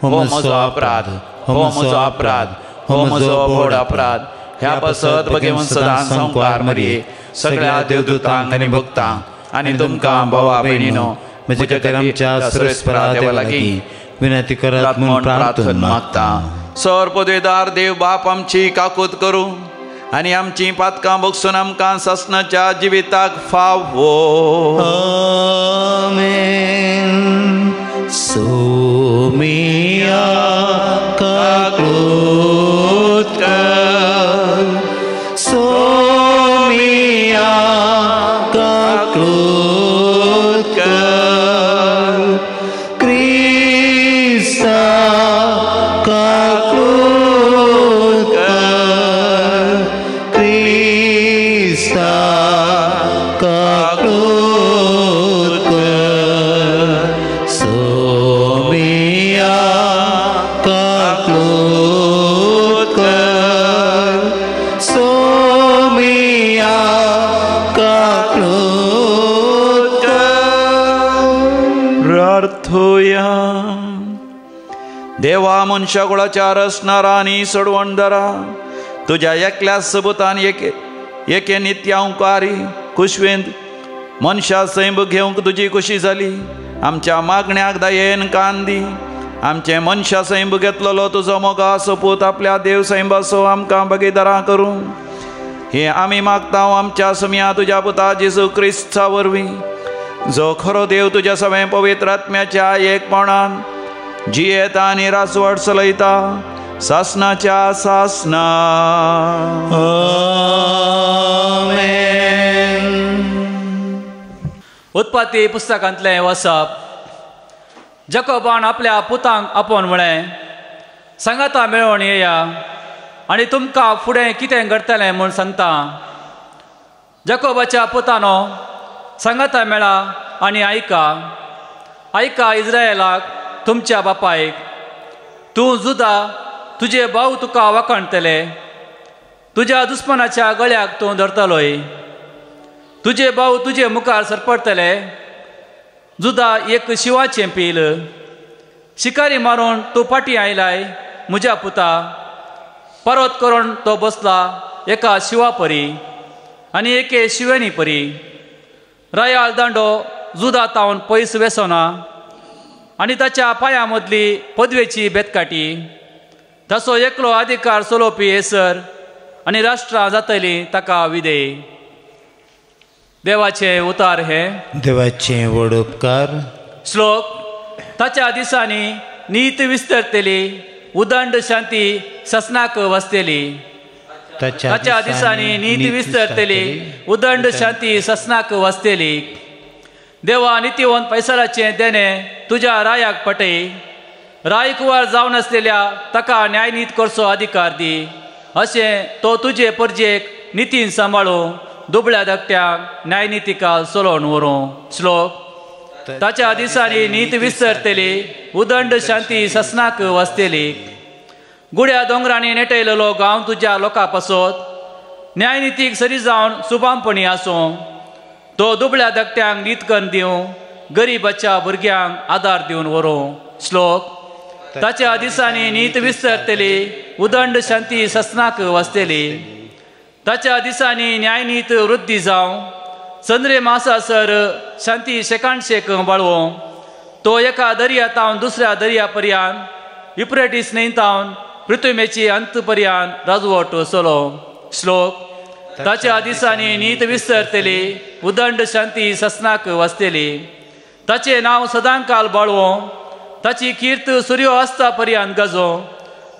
हो म्हजो अपराध, हो म्हजो अपराध, हो म्हजो व्हड अपराध. ह्या पासत भगेवन सदां संवकार मरये सगळ्या देवदूतांक आनी भक्तांक आनी तुमकां भावा भयणीनो म्हज्या खातीर आमच्या सर्वेस्परा देवा लागीं विनंती करात म्हूण प्रार्थना मागता. सर पदवेदार देव बाप आमची काकूत करूं आनी आमची पातकां बगसून आमकां सासणाच्या जिविताक फावो. आमेन. सोमिया काकूत कर, सोमिया काकूत कर, क्रिस्ता काकूत कर, क्रिस्ता काकूत कर, सोमिया काकूत कर, सोमिया काकूत कर. प्रार्थोया. देवा मनशाकुळाच्या रचणारा आनी सोडवणदारा तुज्या एकल्या सबूतान एके एके नित्यांकारी कुशवेंत मनशा सैंब घेवंक तुजी खुशी जाली. आमच्या मागण्याक दयेन कान दी. आमचें मनशा सैंब घेतलेलो तुजो मोगा सोपूत आपल्या देव सैंबाचो आमकां भागीदारां करूं हें आमी मागता आमच्या सुमया तुज्या पुता जेजू क्रिस्ता वरवीं, जो खरो देव तुज्या सवें पवित्र आत्म्याच्या एकपणान जियेता आनी रासवट चलयता सासनाच्या सासना. आमेन. उत्पत्ती पुस्तकांतलें वसप. जकोबान आपल्या पुतांक आपोवन म्हळें, सांगाता मेळोवन येया आनी तुमकां फुडें कितें घडटलें म्हूण सांगता. जकोबाच्या पुतानो, सांगाता मेळा आनी आयका. आयका इस्रायलाक, तुमच्या बापायक. तूं जुदा, तुजे भाव तुका वाखाणटले. तुज्या दुस्मानाच्या गळ्याक तूं धरतलोय. तुजे भाव तुजे मुखार सरपडटले. जुदा एक शिवाचें पील. शिकारी मारून तूं फाटीं आयलाय म्हज्या पुता. परत करून तो बसला एका शिवा परी आनी एके शिवेनी परी. रायाळ दांडो जुदा तावन पयस वेसना आनी ताच्या पांयां मदली पदवेची बेतकाटी. ताचो एकलो अधिकार चलोवपी येसर आनी राष्ट्रां जातली ताका विधेय. देवाचे उतार हे देवाचे व्हड उपकार. श्लोक. ताच्या दिसांनी नीत विस्तरतली, उदंड शांती ससनाक वसतली. ताच्या दिसांनी नीत विस्तरतली, उदंड शांती ससनाक वसतली. देवा, नितीवंत पैसराचें देणें तुज्या रायाक पटय. राय कुवार जावन आसलेल्या ताका न्यायनीत करचो अधिकार दी. अशें तो तुजे परजेक नितीन सांबाळूं, दुबळ्या धाकट्यांक न्यायनितिका चलोवन व्हरूं. श्लोक. ताच्या दिसांनी नीत विसरतली, उदंड शांती ससनाक वसतली. गुड्या दोंगरांनी नेटयलेलो गांव तुज्या लोकां पासत न्यायनितीक सरी जावन सुबामपणी आसूं. तो दुबळ्या धाकट्यांक नीत करून दिवं, गरिबाच्या भुरग्यांक आदार दिवन व्हरूं. श्लोक. ताच्या दिसांनी नीत विसरतली, उदंड शांती ससनाक वसतली. ताच्या दिसांनी न्यायनीत वृद्धी जावं, चंद्रे मासासर शांती शेकानशेक बाळवों. तो एका दर्या तावन दुसऱ्या दर्या पर्यंत, युप्रेटीस न्हंयतावन पृथ्वीमेची अंत पर्यंत राजवट चलो. श्लोक. ताच्या दिसांनी नीत विसरतली, उदंड शांती ससनाक वसतली. ताचें नांव सदांकाल बाळवों, ताची कीर्त सुर्यो आसता पर्यंत गाजो.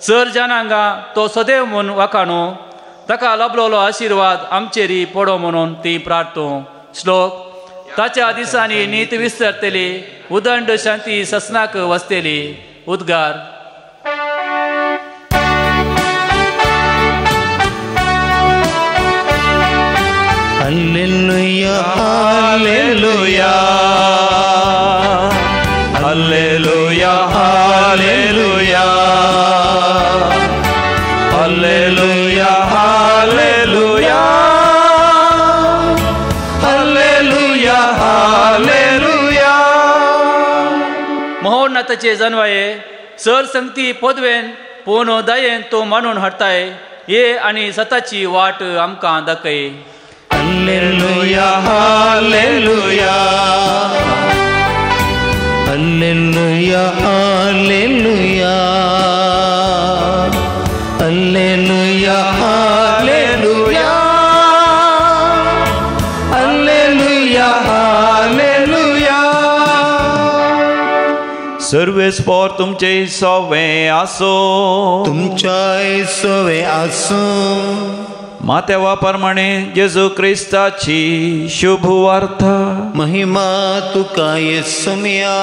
सर जनांगा तो सदैव म्हूण वाखाणू, ताका लाभलेलो आशिर्वाद आमचेरी पडो म्हणून ती प्रार्थू. श्लोक. ताच्या दिसांनी नीत विसरतली, उदंड शांती ससनाक वसतली. उद्गार. Hallelujah, hallelujah, hallelujah, hallelujah, hallelujah, hallelujah, hallelujah, hallelujah. महोन्नताचे जनवाये, sir संगती पदवेन पूण दयेन तूं मानून हाडटाय. ये आनी सताची वाट आमकां दाखय. Hallelujah, hallelujah, hallelujah, hallelujah, hallelujah, hallelujah, hallelujah, hallelujah. सर्वेस्पोर तुमचे सोवे आसो, तुमच्या सोवे आसो. मातेवा प्रमाणे जेजू क्रिस्ताची शुभ वार्ता. महिमा तुका येसुमिया.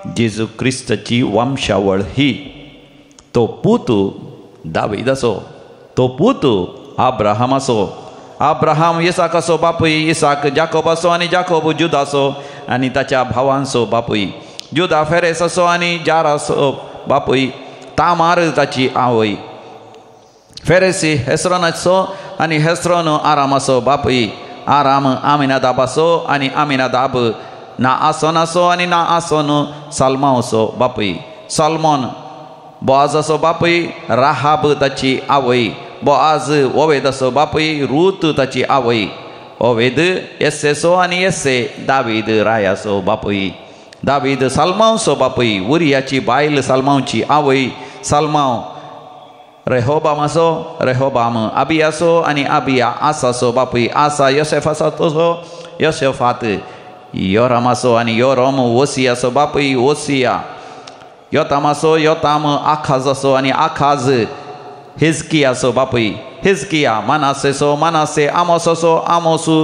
जेजू क्रिस्ताची वंशावळ ही. तो पूत दावीदाचो, तो पूत आब्राहामाचो, आब्राहाम इसाकाचो बापूय, इसाक जाकोबाचो आनी जाकोब जुदाचो आनी ताच्या भावांचो बापूय. जुदा फेरेसाचो आनी जाराचो बापूय. तामार ताची आवय. फेरेसी हेस्रोनाचो आनी हेस्रोन आरामाचो बापूय. आराम आमिनादाबाचो आनी आमिनादाब ना आसोनाचो आनी ना आसोन साल्मांवचो बापूय. साल्मोन बोआजाचो बापूय. राहाब ताची आवय. बोआज ओवेदाचो बापूय. रूत ताची आवय. ओवेद येस्सेचो आनी येस्से दावीद रायाचो बापूय. दावीद साल्मांवचो बापूय. उरियाची बायल साल्मांवची आवय. साल्मांव रेहोबामाचो, रेहोबाम आबियाचो आनी आबिया आसाचो बापूय. आसा योसेफाचो, तसो योसेफात योरामाचो आनी योराम ओसियाचो बापूय. ओसिया योतामाचो, योताम आखाजाचो आनी आखाज हिजकियाचो बापूय. हिजकिया मानासेचो, मानासे आमोसाचो, आमोसू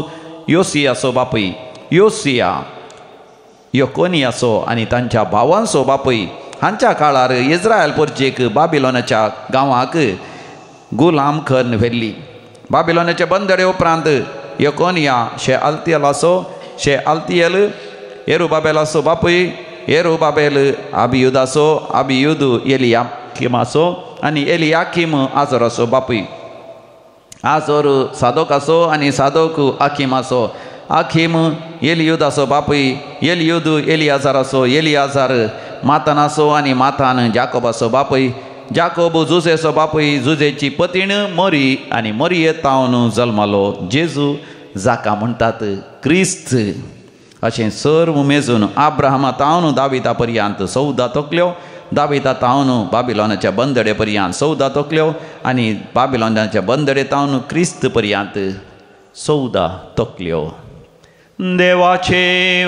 योसियाचो बापूय. योसिया योकोनियाचो आनी तांच्या भावांचो बापूय हांच्या काळार इस्रायल पोर्चेक बाबिलोनाच्या गांवाक गुलाम करून व्हेल्ली. बाबिलोनाचे बंदडे उपरांत योकोनिया शे आल्तियलाचो, शे आल्तियल येरुबाबेलाचो बापूय, येरुबाबेल आबियुदाचो, आबियुद एलियाकिमाचो आनी एलियाकीम आजोराचो बापूय, आजोर सादोकाचो आनी सादोक आखिमाचो, आखीम एलियुदाचो बापूय, एलियुद एलियाजाराचो, एलियाजार मातानाचो आनी मातान जाकोबाचो बापूय, जाकोब जुजेचो बापूय, जुजेची पतीण मोरी आनी मोरये तावन जल्मालो जेजू जाका म्हणटात क्रिस्त. अशें सर्व मेजून आब्राहमा तावन दाविता पर्यंत 14 तकल्यो, दाविता तावन बाबिलोनाच्या बंदडे पर्यंत 14 तकल्यो आनी बाबिलोनाच्या बंदडे तावन क्रिस्त पर्यंत 14 तकल्यो. देवाचें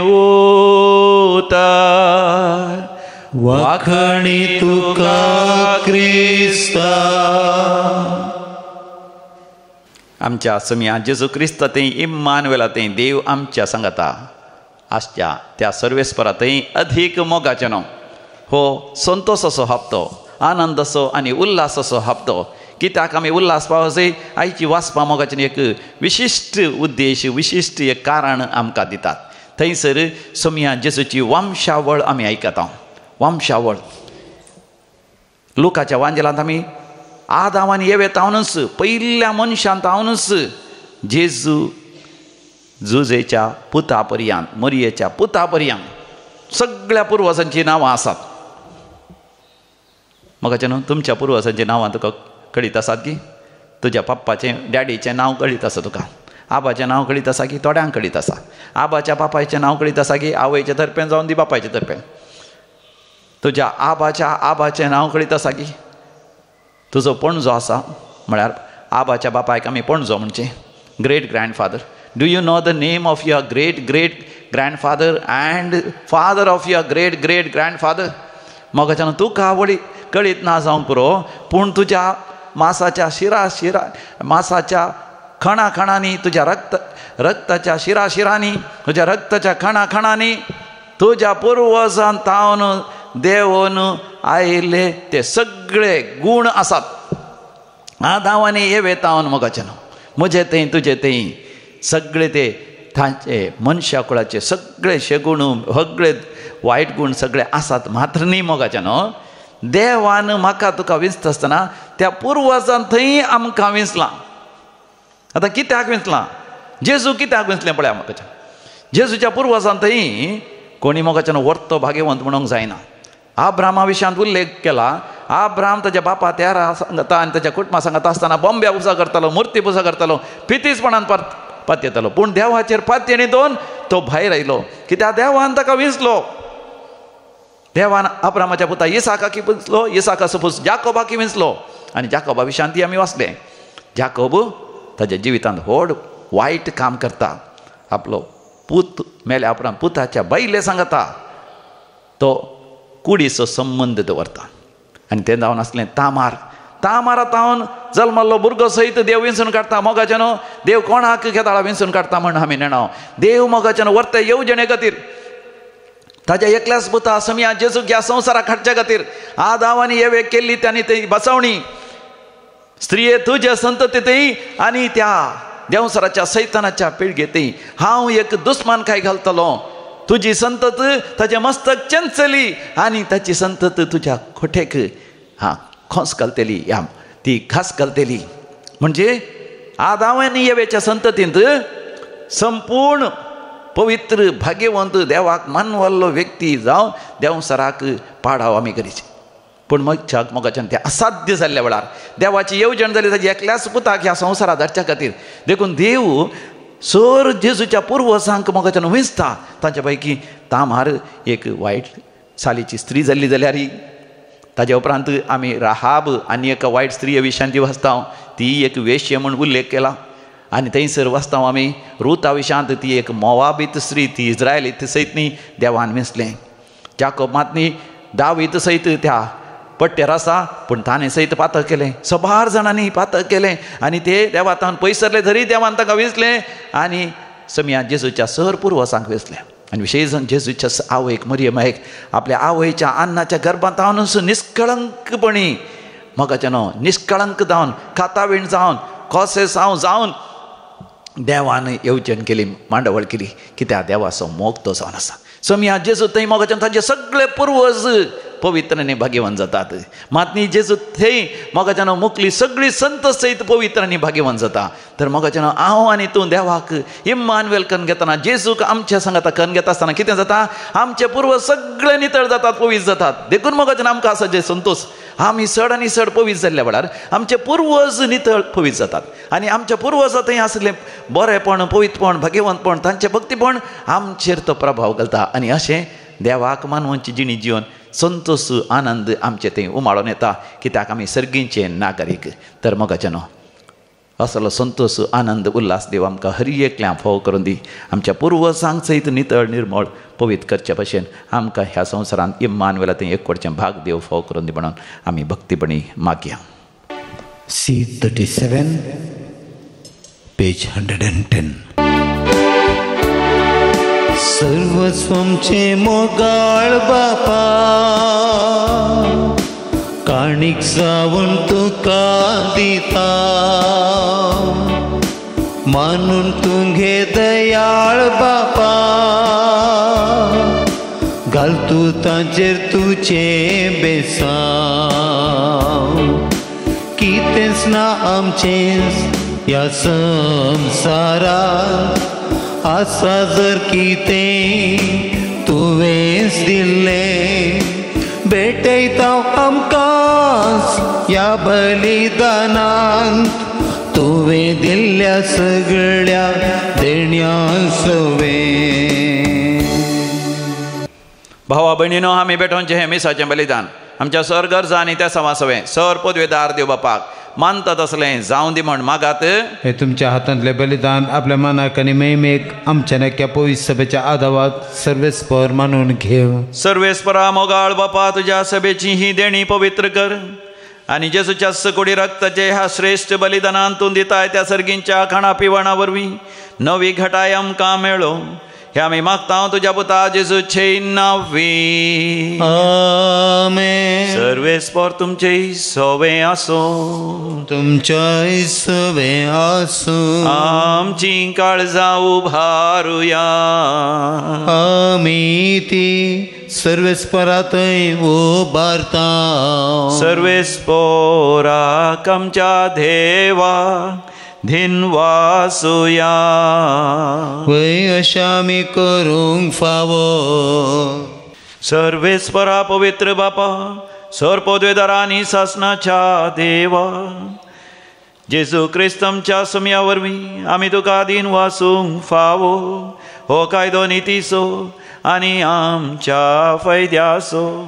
उतर. वाखणी तुका क्रिस्ता. आमच्या समिया जेजू क्रिस्त थंय इम्मानुएला थंय देव आमच्या सांगाता आसच्या त्या सर्वेस्परा थंय अधीक मोगाचें न्हू हो संतोसाचो हप्तो, आनंदाचो आनी उल्हासाचो हप्तो. कित्याक आमी उल्हास पावसय आयची वाचपा मोगाचें एक विशिश्ट उद्देश, विशिश्ट एक कारण आमकां दितात. थंयसर सोमिया जेजूची वंशावळ आमी आयकता. वंशावळ लुकाच्या वांजेलांत आमी आदांव आनी येवे तावनच पयल्या मनशान तावनच जेजू जुजेच्या पुता पर्यंत, मोरयेच्या पुता पर्यंत सगळ्या पुर्वजांचीं नांवां आसात. म्हाका न्हू तुमच्या पुर्वजांचीं नांवां तुका कळीत आसात की? तुज्या पप्पाचें डॅडीचें नांव कळीत आसा तुका, आबाचें नांव कळीत आसा की? थोड्यांक कळीत आसा. आबाच्या बापायचें नांव कळीत आसा की? आवयचें तर्पेन जावन दी बापायचें तर्पेन. तुज्या आबाच्या आबाचें नांव कळीत आसा की? तुजो पणजो आसा म्हळ्यार आबाच्या बापायक आमी पणजो म्हणचें, great grandfather. Do you know the name of your great great grandfather and father of your great great grandfather? मोगाच्यान तुका आवडी कळीत ना जावंक पुरो, पूण तुज्या मासाच्या शिरा शिरा मासाच्या खणा खणांनी, तुज्या रक्ताच्या शिरा शिरांनी, तुज्या रक्ताच्या खणा खणांनी तुज्या पुर्वजान तावन देवून आयिल्ले ते सगळे गूण आसात. आदांव आनी येवे तावन मोगाचें न्हू म्हजे थंय तुजे थंय सगळे ते तांचे मनशा कुळाचे सगळे शेगूण, सगळे वायट गूण सगळे आसात. मात्र न्ही मोगाचें न्हू देवान म्हाका तुका विंचता आसतना त्या पुर्वजान थंय आमकां विंचलां. आतां कित्याक विंचलां? जेजू कित्याक विंचलें पळया मोगाच्या जेजूच्या पुर्वजान थंय कोणी मोगाच्यान वर्तो भाग्यवंत म्हणूंक जायना. आब्रामा विशयांत उल्लेख केला. आब्राम ताच्या बापा तेरा सांगता आनी ताच्या कुटुंबा सांगता आसतना बॉम्ब्या पुजा करतालो, मुर्ती पुजा करतालो, पितीसपणान पातयेतालो. पूण देवाचेर पातयेणी दोन तो भायर आयलो. कित्याक? देवान ताका विंचलो. देवान आब्रामाच्या पुता इसाकाक विंचलो, इसाकाचो पूत जाकोबाक विंचलो आनी जाकोबा विशयांत आमी वाचलें. जाकोब ताच्या जिवितांत व्हड वायट काम करता. आपलो पूत मेल्या उपरांत पुताच्या बायले सांगता तो कुडीचो संबंद दवरता आनी तें जावन आसलें तामार. तामारा तावन जल्मल्लो भुरगो सयत देव विंचून काडटा. मोगाचें न्हू देव कोणाक केदाळा विंचून काडटा म्हण आमी नेणा. देव मोगाचें न्हू वर्ते येवजणे खातीर ताज्या एकल्याच पुता समिया जेजूक ह्या संवसाराक हाडच्या खातीर आदांव आनी येवेक केल्ली तांणी ती बसवणी. स्त्रिये तुज्या संततींतय आनी त्या देंवसराच्या सैतानाच्या पिळगेतय हांव एक दुस्मानकाय घालतलो. तुजी संतत ताजें मस्तक चंचली आनी ताची संतत तुज्या खोटेक हा खोंस घालतली, या ती घास घालतली. म्हणजे आदांव आनी येवेच्या संततींत संपूर्ण पवित्र भाग्यवंत देवाक मानवल्लो व्यक्ती जावन देंवसराक पाडाव आमी करीचे. पूण मनशाक मोगाच्यान तें असाध्य जाल्ल्या वेळार देवाची येवजण जाली ताजी एकल्याच पुताक ह्या संवसाराक धाडच्या खातीर. देखून देव सर जेजूच्या पुर्वजांक मोगाच्यान विंचता. तांच्या पैकी तामार एक वायट सालीची स्त्री जाल्ली जाल्यार ताज्या उपरांत आमी राहाब आनी एका वायट स्त्रिये विशयांत वाचता, ती एक वेश्य म्हूण उल्लेख केला. आनी थंयसर वाचता आमी रुता विशयांत, ती एक मोवाबीत स्त्री, ती इस्रायलीत सयत न्ही देवान विंचलें. जाकोब मात न्ही दावीत सयत त्या पट्ट्यार आसा, पूण ताणें सयत पातक केलें. सबार जाणांनी पातक केलें आनी ते देवातान पयसरले, तरी देवान तांकां विंचलें आनी समिया जेजूच्या सर पुर्वजांक विंचलें. आनी विशेश जेजूच्या आवयक मरियमायक आपल्या आवयच्या अन्नाच्या गर्भांत जावन निष्कळंकपणी मोगाचें न्हू निष्कळंक जावन खातावीण जावन कोसेस हांव जावन देवान येवजण केली, मांडावळ केली कित्याक देवाचो मोग तो जावन आसा. सोमया जेजू थंय मोगाच्यान तांचे सगळे पुर्वज पवित्र आनी भाग्यवान जातात. मात न्ही जेजू थंय मोगाच्यान मुकली सगळी संत सयत पवित्र आनी भाग्यवान जाता. तर मोगाच्यान हांव आनी तूं देवाक इम्मानुएल करून घेतना, जेजूक आमच्या सांगाता करून घेता आसतना कितें जाता, आमचे पुर्वज सगळे नितळ जातात, पवित्र जातात. देखून मोगाच्यान आमकां आसा जे संतोष, आमी चड आनी चड पवित्र जाल्ल्या वेळार आमचे पुर्वज नितळ पवित्र जातात आनी आमच्या पुर्वजां थंय आसलें बरेपण, पवित्रपण, भाग्यवंतपण, तांचें भक्तीपण आमचेर तो प्रभाव घालता. आनी अशें देवाक मानवांची जिणी जिवन संतोष आनंद आमचे थंय उमाळून येता कित्याक आमी सर्गींचे नागरीक. तर मोगाचें न्हू असलो संतोष आनंद उल्हास देव आमकां हर एकल्यां फावो करून दी. आमच्या पुर्वजांक सयत नितळ निर्मळ पवित्र करचे भशेन आमकां ह्या संवसारांत इम्मानुएला थंय एकवटचें भाग देव फावो करून दी म्हणून आमी भक्तीपणी मागया. C37 page 110. सर्वस्वमचे मोगाळ बापा काणीक जावन तुका दिता, मानून तुगे दयाळ बापा घाल तूं तांचेर तुजें बेसांव. कितेंच ना आमचेंच ह्या संवसारांत, आसा जर कितें तुवेंच दिल्लें, भेटयता आमकां ह्या बलिदानांत तुवें दिल्ल्या सगळ्या देण्या सवें. भावा भयणीनो, आमी भेटोवचें हें मिसाचें बलिदान आमच्या सर गरजा आनी त्या समासवें सर पदवेदार देव बापाक मानता तसलें जावं दी म्हण मागात. हे तुमच्या हातांतलें बलिदान आपल्या मनाक आनी महिमेक आमच्या नक्या पवित्र सभेच्या आदावात सर्वेस्पर मानून घेव. सर्वेस्परा मोगाळ बापा, तुज्या सभेची ही देणी पवित्र कर आनी जेजूच्या कुडी रक्ताचे ह्या श्रेश्ठ बलिदानान तूं दिताय त्या सर्गींच्या खाणा पिवणा वरवीं नवी घटाय आमकां मेळो हे आमी मागता तुज्या पुता जेजूचे नांवी. आमेन. सर्वेस्पर तुमचे सवे आसूं, तुमच्याय सवे आसूं. आमची काळजां उभारुया, आमी ती सर्वेस्परा थंय उबारता. सर्वेस्पराक आमच्या देवा धिनवासुया, वय अशें आमी करूंक फावो. सर्वेस्परा पवित्र बापा, सर पदवेदारा आनी सासनाच्या देवा, जेजू क्रिस्त आमच्या सुमया वरवीं आमी तुका दीन वासूंक फावो. हो कायदो नितीचो आनी आमच्या फायद्याचो.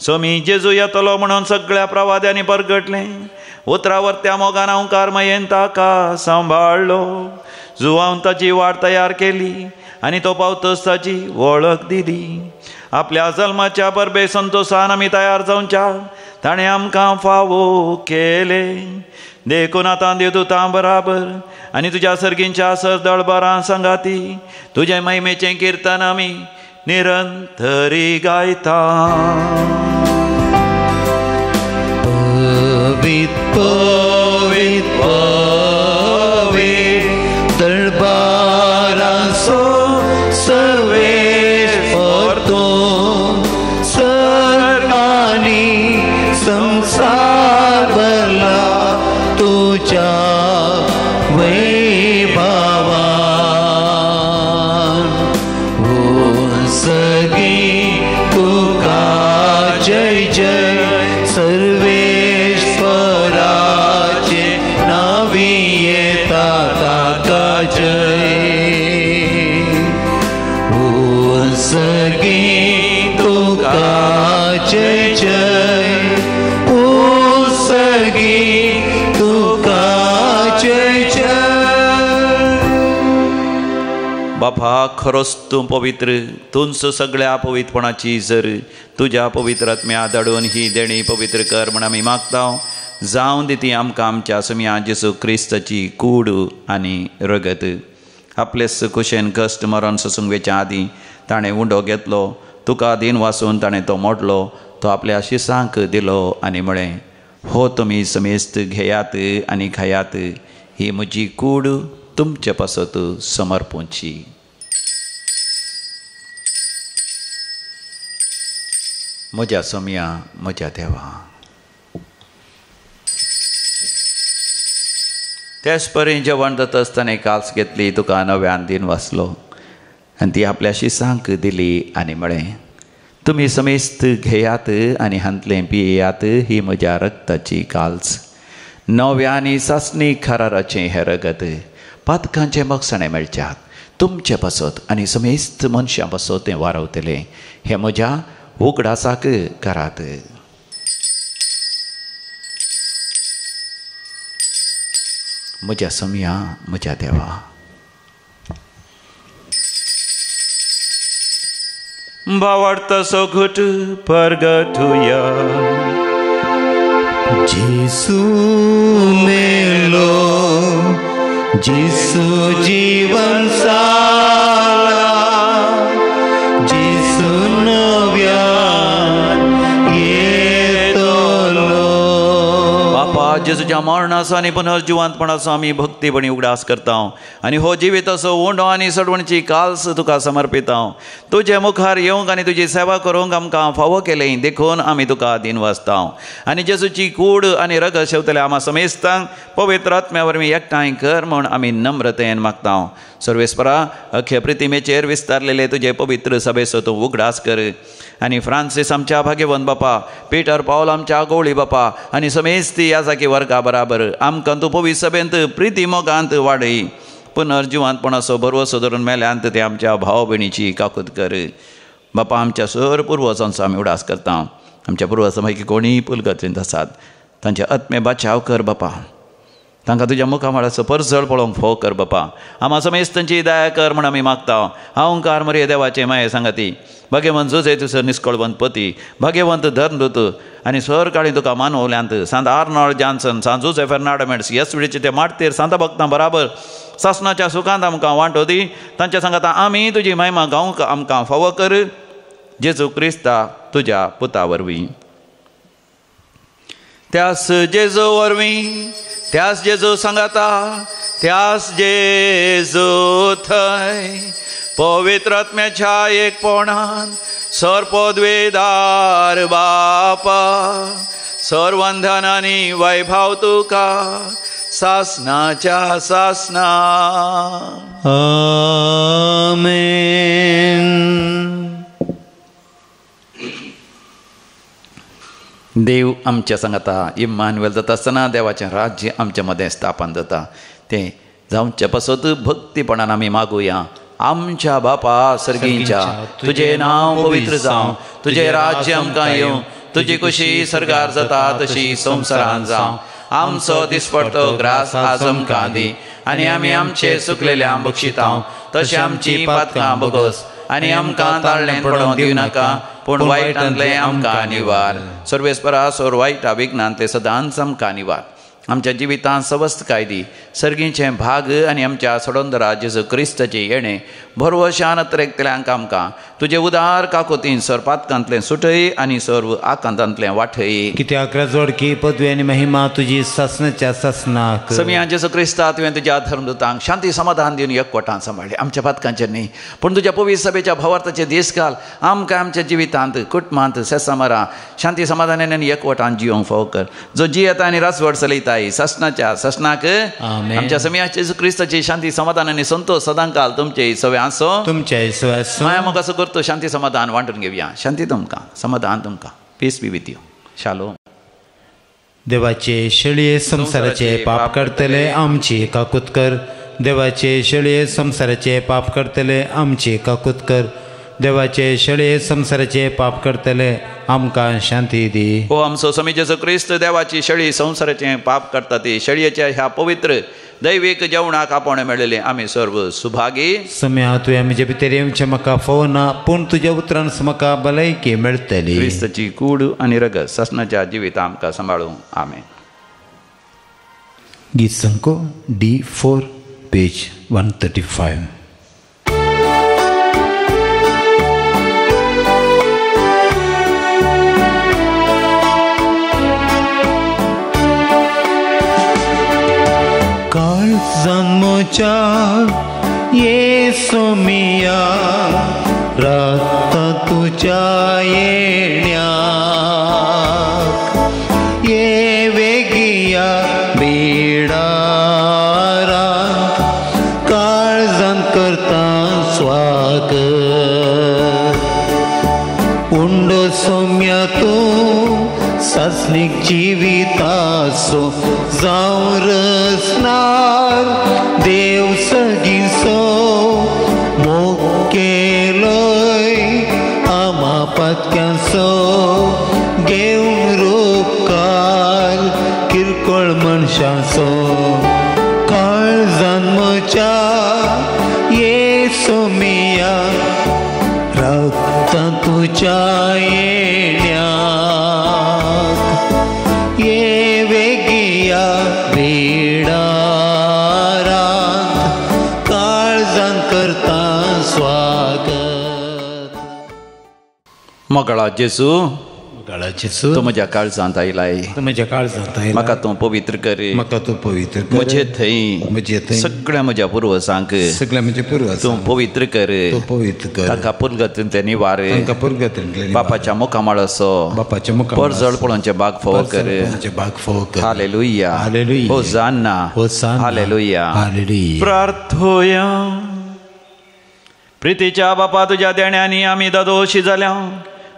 सोमी जेजू येतलो म्हणून सगळ्या प्रवाद्यांनी परगटलें. उतरावर त्या मोगान अंकार मयेन ताका सांबाळ्ळो. जुवान ताची वाट तयार केली आनी तो पावतच ताची वळख दिली. आपल्या जल्माच्या परबे संतोशान आमी तयार जावच्या ताणें आमकां फावो केले. देखून आतां देवदूतां बराबर आनी तुज्या सर्गींच्या सदळबरां सांगाती तुजे महिमेचें किर्तन आमी निरंतरी गायता. पवित पवित पवित दरबारांसो सर्वेस्पर तूं, सर्वांनी संवसार भरला तुज्या वैभवान. सगी तुका जय जय सर्वेस्पराचे नावी येता ताका जय. सगी तुका जय जय, सगी तुका जय जय. बापा खरोच तूं पवित्र, तूंच सगळ्या पवित्रपणाची जर तुज्या पवित्र आत्म्या धाडून ही देणी पवित्र कर म्हण आमी मागता. जावं दी ती आमकां आमच्या सुमया जेजू क्रिस्ताची कूड आनी रगत. आपले कुशेन कश्ट मरण सोसूंक वेच्या आदीं ताणें उंडो घेतलो, तुका दीन वासून ताणें तो मोडलो, तो आपल्या शिसांक दिलो आनी म्हळें, हो तुमी समेस्त घेयात आनी खायात, ही म्हजी कूड तुमचे पासत समर्पूची. म्हज्या सोम्या, म्हज्या देवा. त्याच परी जेवण जाता ताणें काल्स घेतली, तुका नव्यान दीन वाचलो आनी ती आपल्या शिसांक दिली आनी म्हळें, तुमी समेस्त घेयात आनी हांतलें पियेयात, ही म्हज्या रक्ताची काल्स, नव्या आनी सासणी कराराचें हें रगत, पातकांचें मगसणें मेळच्यात तुमचे पासत आनी समेस्त मनशां पासत तें वारवतलें, हें म्हज्या उगडासाक करात. म्हज्या सोम्या, म्हज्या देवा. भावार्थाचो घट परगटुया. जेसू मेलो, जेसू जीवन साला, जेसू नव्यान येतलो. बापा, जेजूच्या मरणाचो आनी पुनर्जिवंतपणाचो आमी भक्तीपणी उगडास करता आनी हो जिविताचो उंडो आनी सडवणची काल्स तुका समर्पिता. तुजे मुखार येवंक आनी तुजी सेवा करूंक आमकां फावो केलें, देखून आमी तुका दीन वाचता. आनी जेजूची कूड आनी रगत शेवतले आमा समेस्तांक पवित्र आत्म्या वरवीं एकठांय कर म्हूण आमी नम्रतेन मागता. सर्वेस्परा, अख्खे प्रतिमेचेर विस्तारलेले तुजे पवित्र सभेचो तूं उगडास कर आनी फ्रांसीस आमच्या भाग्यवंत बापा, पीटर पावल आमच्या गवळी बापा आनी समेस्ती ह्या जागी वर्गा बराबर आमकां तूं पवित्र सभेंत प्रिती मोगांत वाडय. पुनर्जिवंतपणाचो भरवसो धरून मेल्यांत ते आमच्या भाव भयणीची काकूत कर. बापा, आमच्या सर पुर्वजांचो आमी उडास करता. आमच्या पुर्वजां पैकी कोणीय पुलगतींत आसात तांचे आत्मे बाचाव कर बापा, तांकां तुज्या मुखामळाचो परजळ पळोवंक फोव कर बापा. आमा समेस्तांची दया कर म्हूण आमी मागता. हांवकार मरे देवाचें माये सांगाती, भाग्यवंत जुजे तुसर निस्कळवंत पती, भाग्यवंत धर्मदूत आनी सर काळी तुका मानवल्यांत सांत आर्नॉल्ड जॉन्सन, सांत जुजे फेर्नांड मेड्स, येसविडीचे ते मार्तीर सांता भक्तां बराबर सासणाच्या सुखांत आमकां वांटो दी. तांच्या सांगाता आमी तुजी महिमा गावंक आमकां फावो कर, जेजू क्रिस्ता तुज्या पुता वरवीं. त्यास जेजू वरवीं, त्यास जेजू सांगाता, त्यास जेजू थंय पवित्र आत्म्याच्या एकपणान सर्पद्वेदार बापा, सर्वंधन आनी वैभव तुका सासनाच्या सासना. आमेन. देव आमच्या सांगाता इम्मानुएल जाता आसतना देवाचें राज्य आमच्या मदें स्थापन जाता. तें जावचे पासत भक्तीपणान आमी मागुया. आमच्या बापा सर्गींच्या, तुजें नांव पवित्र जावं, तुजें राज्य आमकां येवं, तुजी खुशी सर्गार जाता तशी संवसारान जावं. आमचो दिसपडतो ग्रास आज आमकां दी आनी आमी आमचे चुकलेल्या बक्षितांव तशें आमची पातकां बगस आनी आमकां ताळ्ळें पडोवंक दिवं नाका, पूण वायटांतलें आमकां निवार. सर्वेस्परा, सोर वायटा विघ्नांतलें सदांच आमकां निवार. आमच्या जिवितांत सवस्तकाय दी, सर्गीचें भाग आनी आमच्या सोडोंदरा जेजू क्रिस्ताचें येणें भरवशान अत्रेकतल्यांक आमकां तुजे उदार काकोतीन सर पातकांतलें सुटय आनी सर्व आकांतांतलें वाठय. कित्याक राजवडकी पदवी आनी महिमा तुजी सासणाच्या सासणाक. समिया जेजू क्रिस्ता, तुवें तुज्या धर्मदूतांक शांती समाधान दिवन एकवटान सांबाळ्ळें. आमच्या पातकांचेर न्ही पूण तुज्या पवित्र सभेच्या भावार्थाचे दीस घाल. आमकां आमच्या जिवितांत, कुटुंबांत, सेसामरा शांती समाधानान आनी एकवटान जिवंक फावो कर, जो जियेता आनी राजवट चलयता सासणाच्या सासणाक. आमच्या समिया जेजू क्रिस्ताची शांती समाधान आनी संतोष सदांकाल तुमचे सवे आसो, तुमचे सवे आसो. माया म्हाका असो करतो शांती समाधान वांटून घेवया. शांती तुमकां, समाधान तुमकां. Peace be with you. Shalom. देवाचे शेळये संवसाराचे पाप करतले आमची काकूत कर. देवाचे शेळये संवसाराचे पाप करतले आमची काकूत कर. देवाचे शेळये संवसाराचे पाप करतले आमकां शांती दी. हो आमचो स्वामी जेजू क्रिस्त देवाची शेळी संवसाराचें पाप करता ती शेळयेच्या ह्या पवित्र दैवीक जेवणाक आपोवणें मेळिल्लें आमी सर्व सुभागी. सम्या तुवें म्हजे भितर येवचें म्हाका फावना, पूण तुज्या उतरान म्हाका भलायकी मेळटली. क्रिस्ताची कूड आनी रगत सासणाच्या जिविता आमकां सांबाळूं. आमेन. गीत संको D4 page 135. जन्मच्या येसू मिया रात तुझ्या येण्याक ये वेगिया बिडारांत काळजान करता स्वागत उंडो सोम्या तूं सासणीक जिविताचो जावं रसनार देव सगींचो मोग केलोय आमा पातक्यांचो घेवन रोपकार किरकोळ मनशांचो काळजान म्हज्या येसू मिया रावता तुज्या येण्याक ये वेगिया बिडारांत काळजान करता स्वागत. मोगळा जेजू, मोगळा जेजू, तूं म्हज्या काळजांत आयलाय, तूं म्हज्या काळजांत आयलाय, म्हाका तूं पवित्र कर, म्हाका तूं पवित्र कर, म्हजे थंय, म्हजे थंय सगळ्या म्हज्या पुर्वजांक, सगळ्या म्हज्या पुर्वजांक तूं पवित्र कर, तूं पवित्र कर, तांकां पुरगतींतलें निवार, तांकां पुरगतींतलें, बापाच्या मुखामळाचो, बापाच्या मुखामळाचो परजळ पळोवचें भाग फोव कर, भाग फोव कर. हालेलुया, हालेलुया, होजान्ना, होजान्ना, हालेलुया, हालेलुया. प्रार्थोया. प्रितीच्या बापा, तुज्या देण्यांनी आमी दादोशी जाल्या.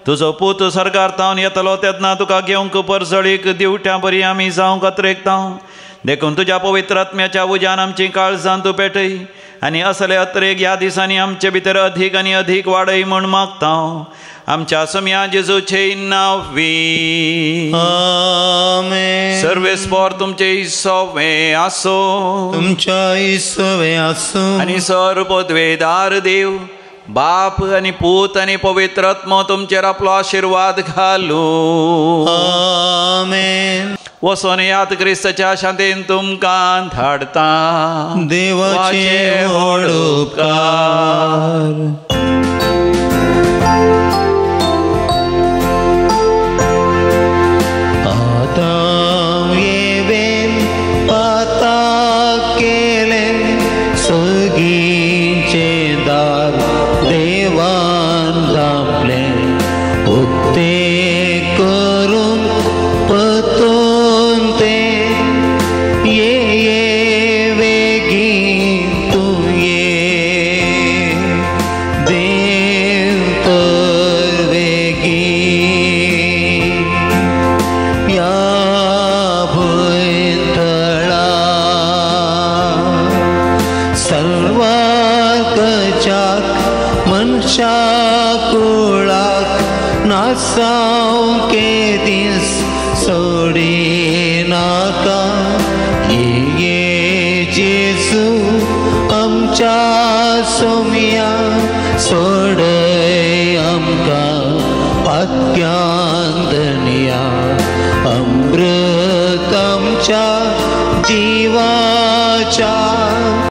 तुजो पूत सरकार तावन येतलो तेन्ना तुका घेवंक परजळीक दिवट्या बरी आमी जावंक अत्रेकता. देखून तुज्या पवित्र आत्म्याच्या उज्यान आमची काळजां तूं पेटय आनी असले अत्रेक ह्या दिसांनी आमचे भितर अधीक आनी अधीक वाडय म्हूण मागता. आमच्या सम्या जेजूचे नांवी आमेन. सर्वेस्पर तुमचे सवे आसो, तुमच्या सवे आसो, आनी सर्व पदवेदार देव बाप आनी पूत आनी पवित्र आत्मो तुमचेर आपलो आशिर्वाद घालू. आमेन. वचोन याद क्रिस्ताच्या शांतीन तुमकां धाडता. देवाचे व्हड उपकार. आदाम येवेन पाताक केलें सगींचें दार देवान धांपलें उक्तें करून परतून तें ये ये वेगीन तूं ये देव तर वेगीन ह्या भुंयतळा सर्वाकच्याक मनशा कुळाक नासावके दीस सोडिनाका. ये ये जेजू आमच्या सोम्या सोडय आमकां पातक्यान धनया अमृत आमच्या जिवाच्या.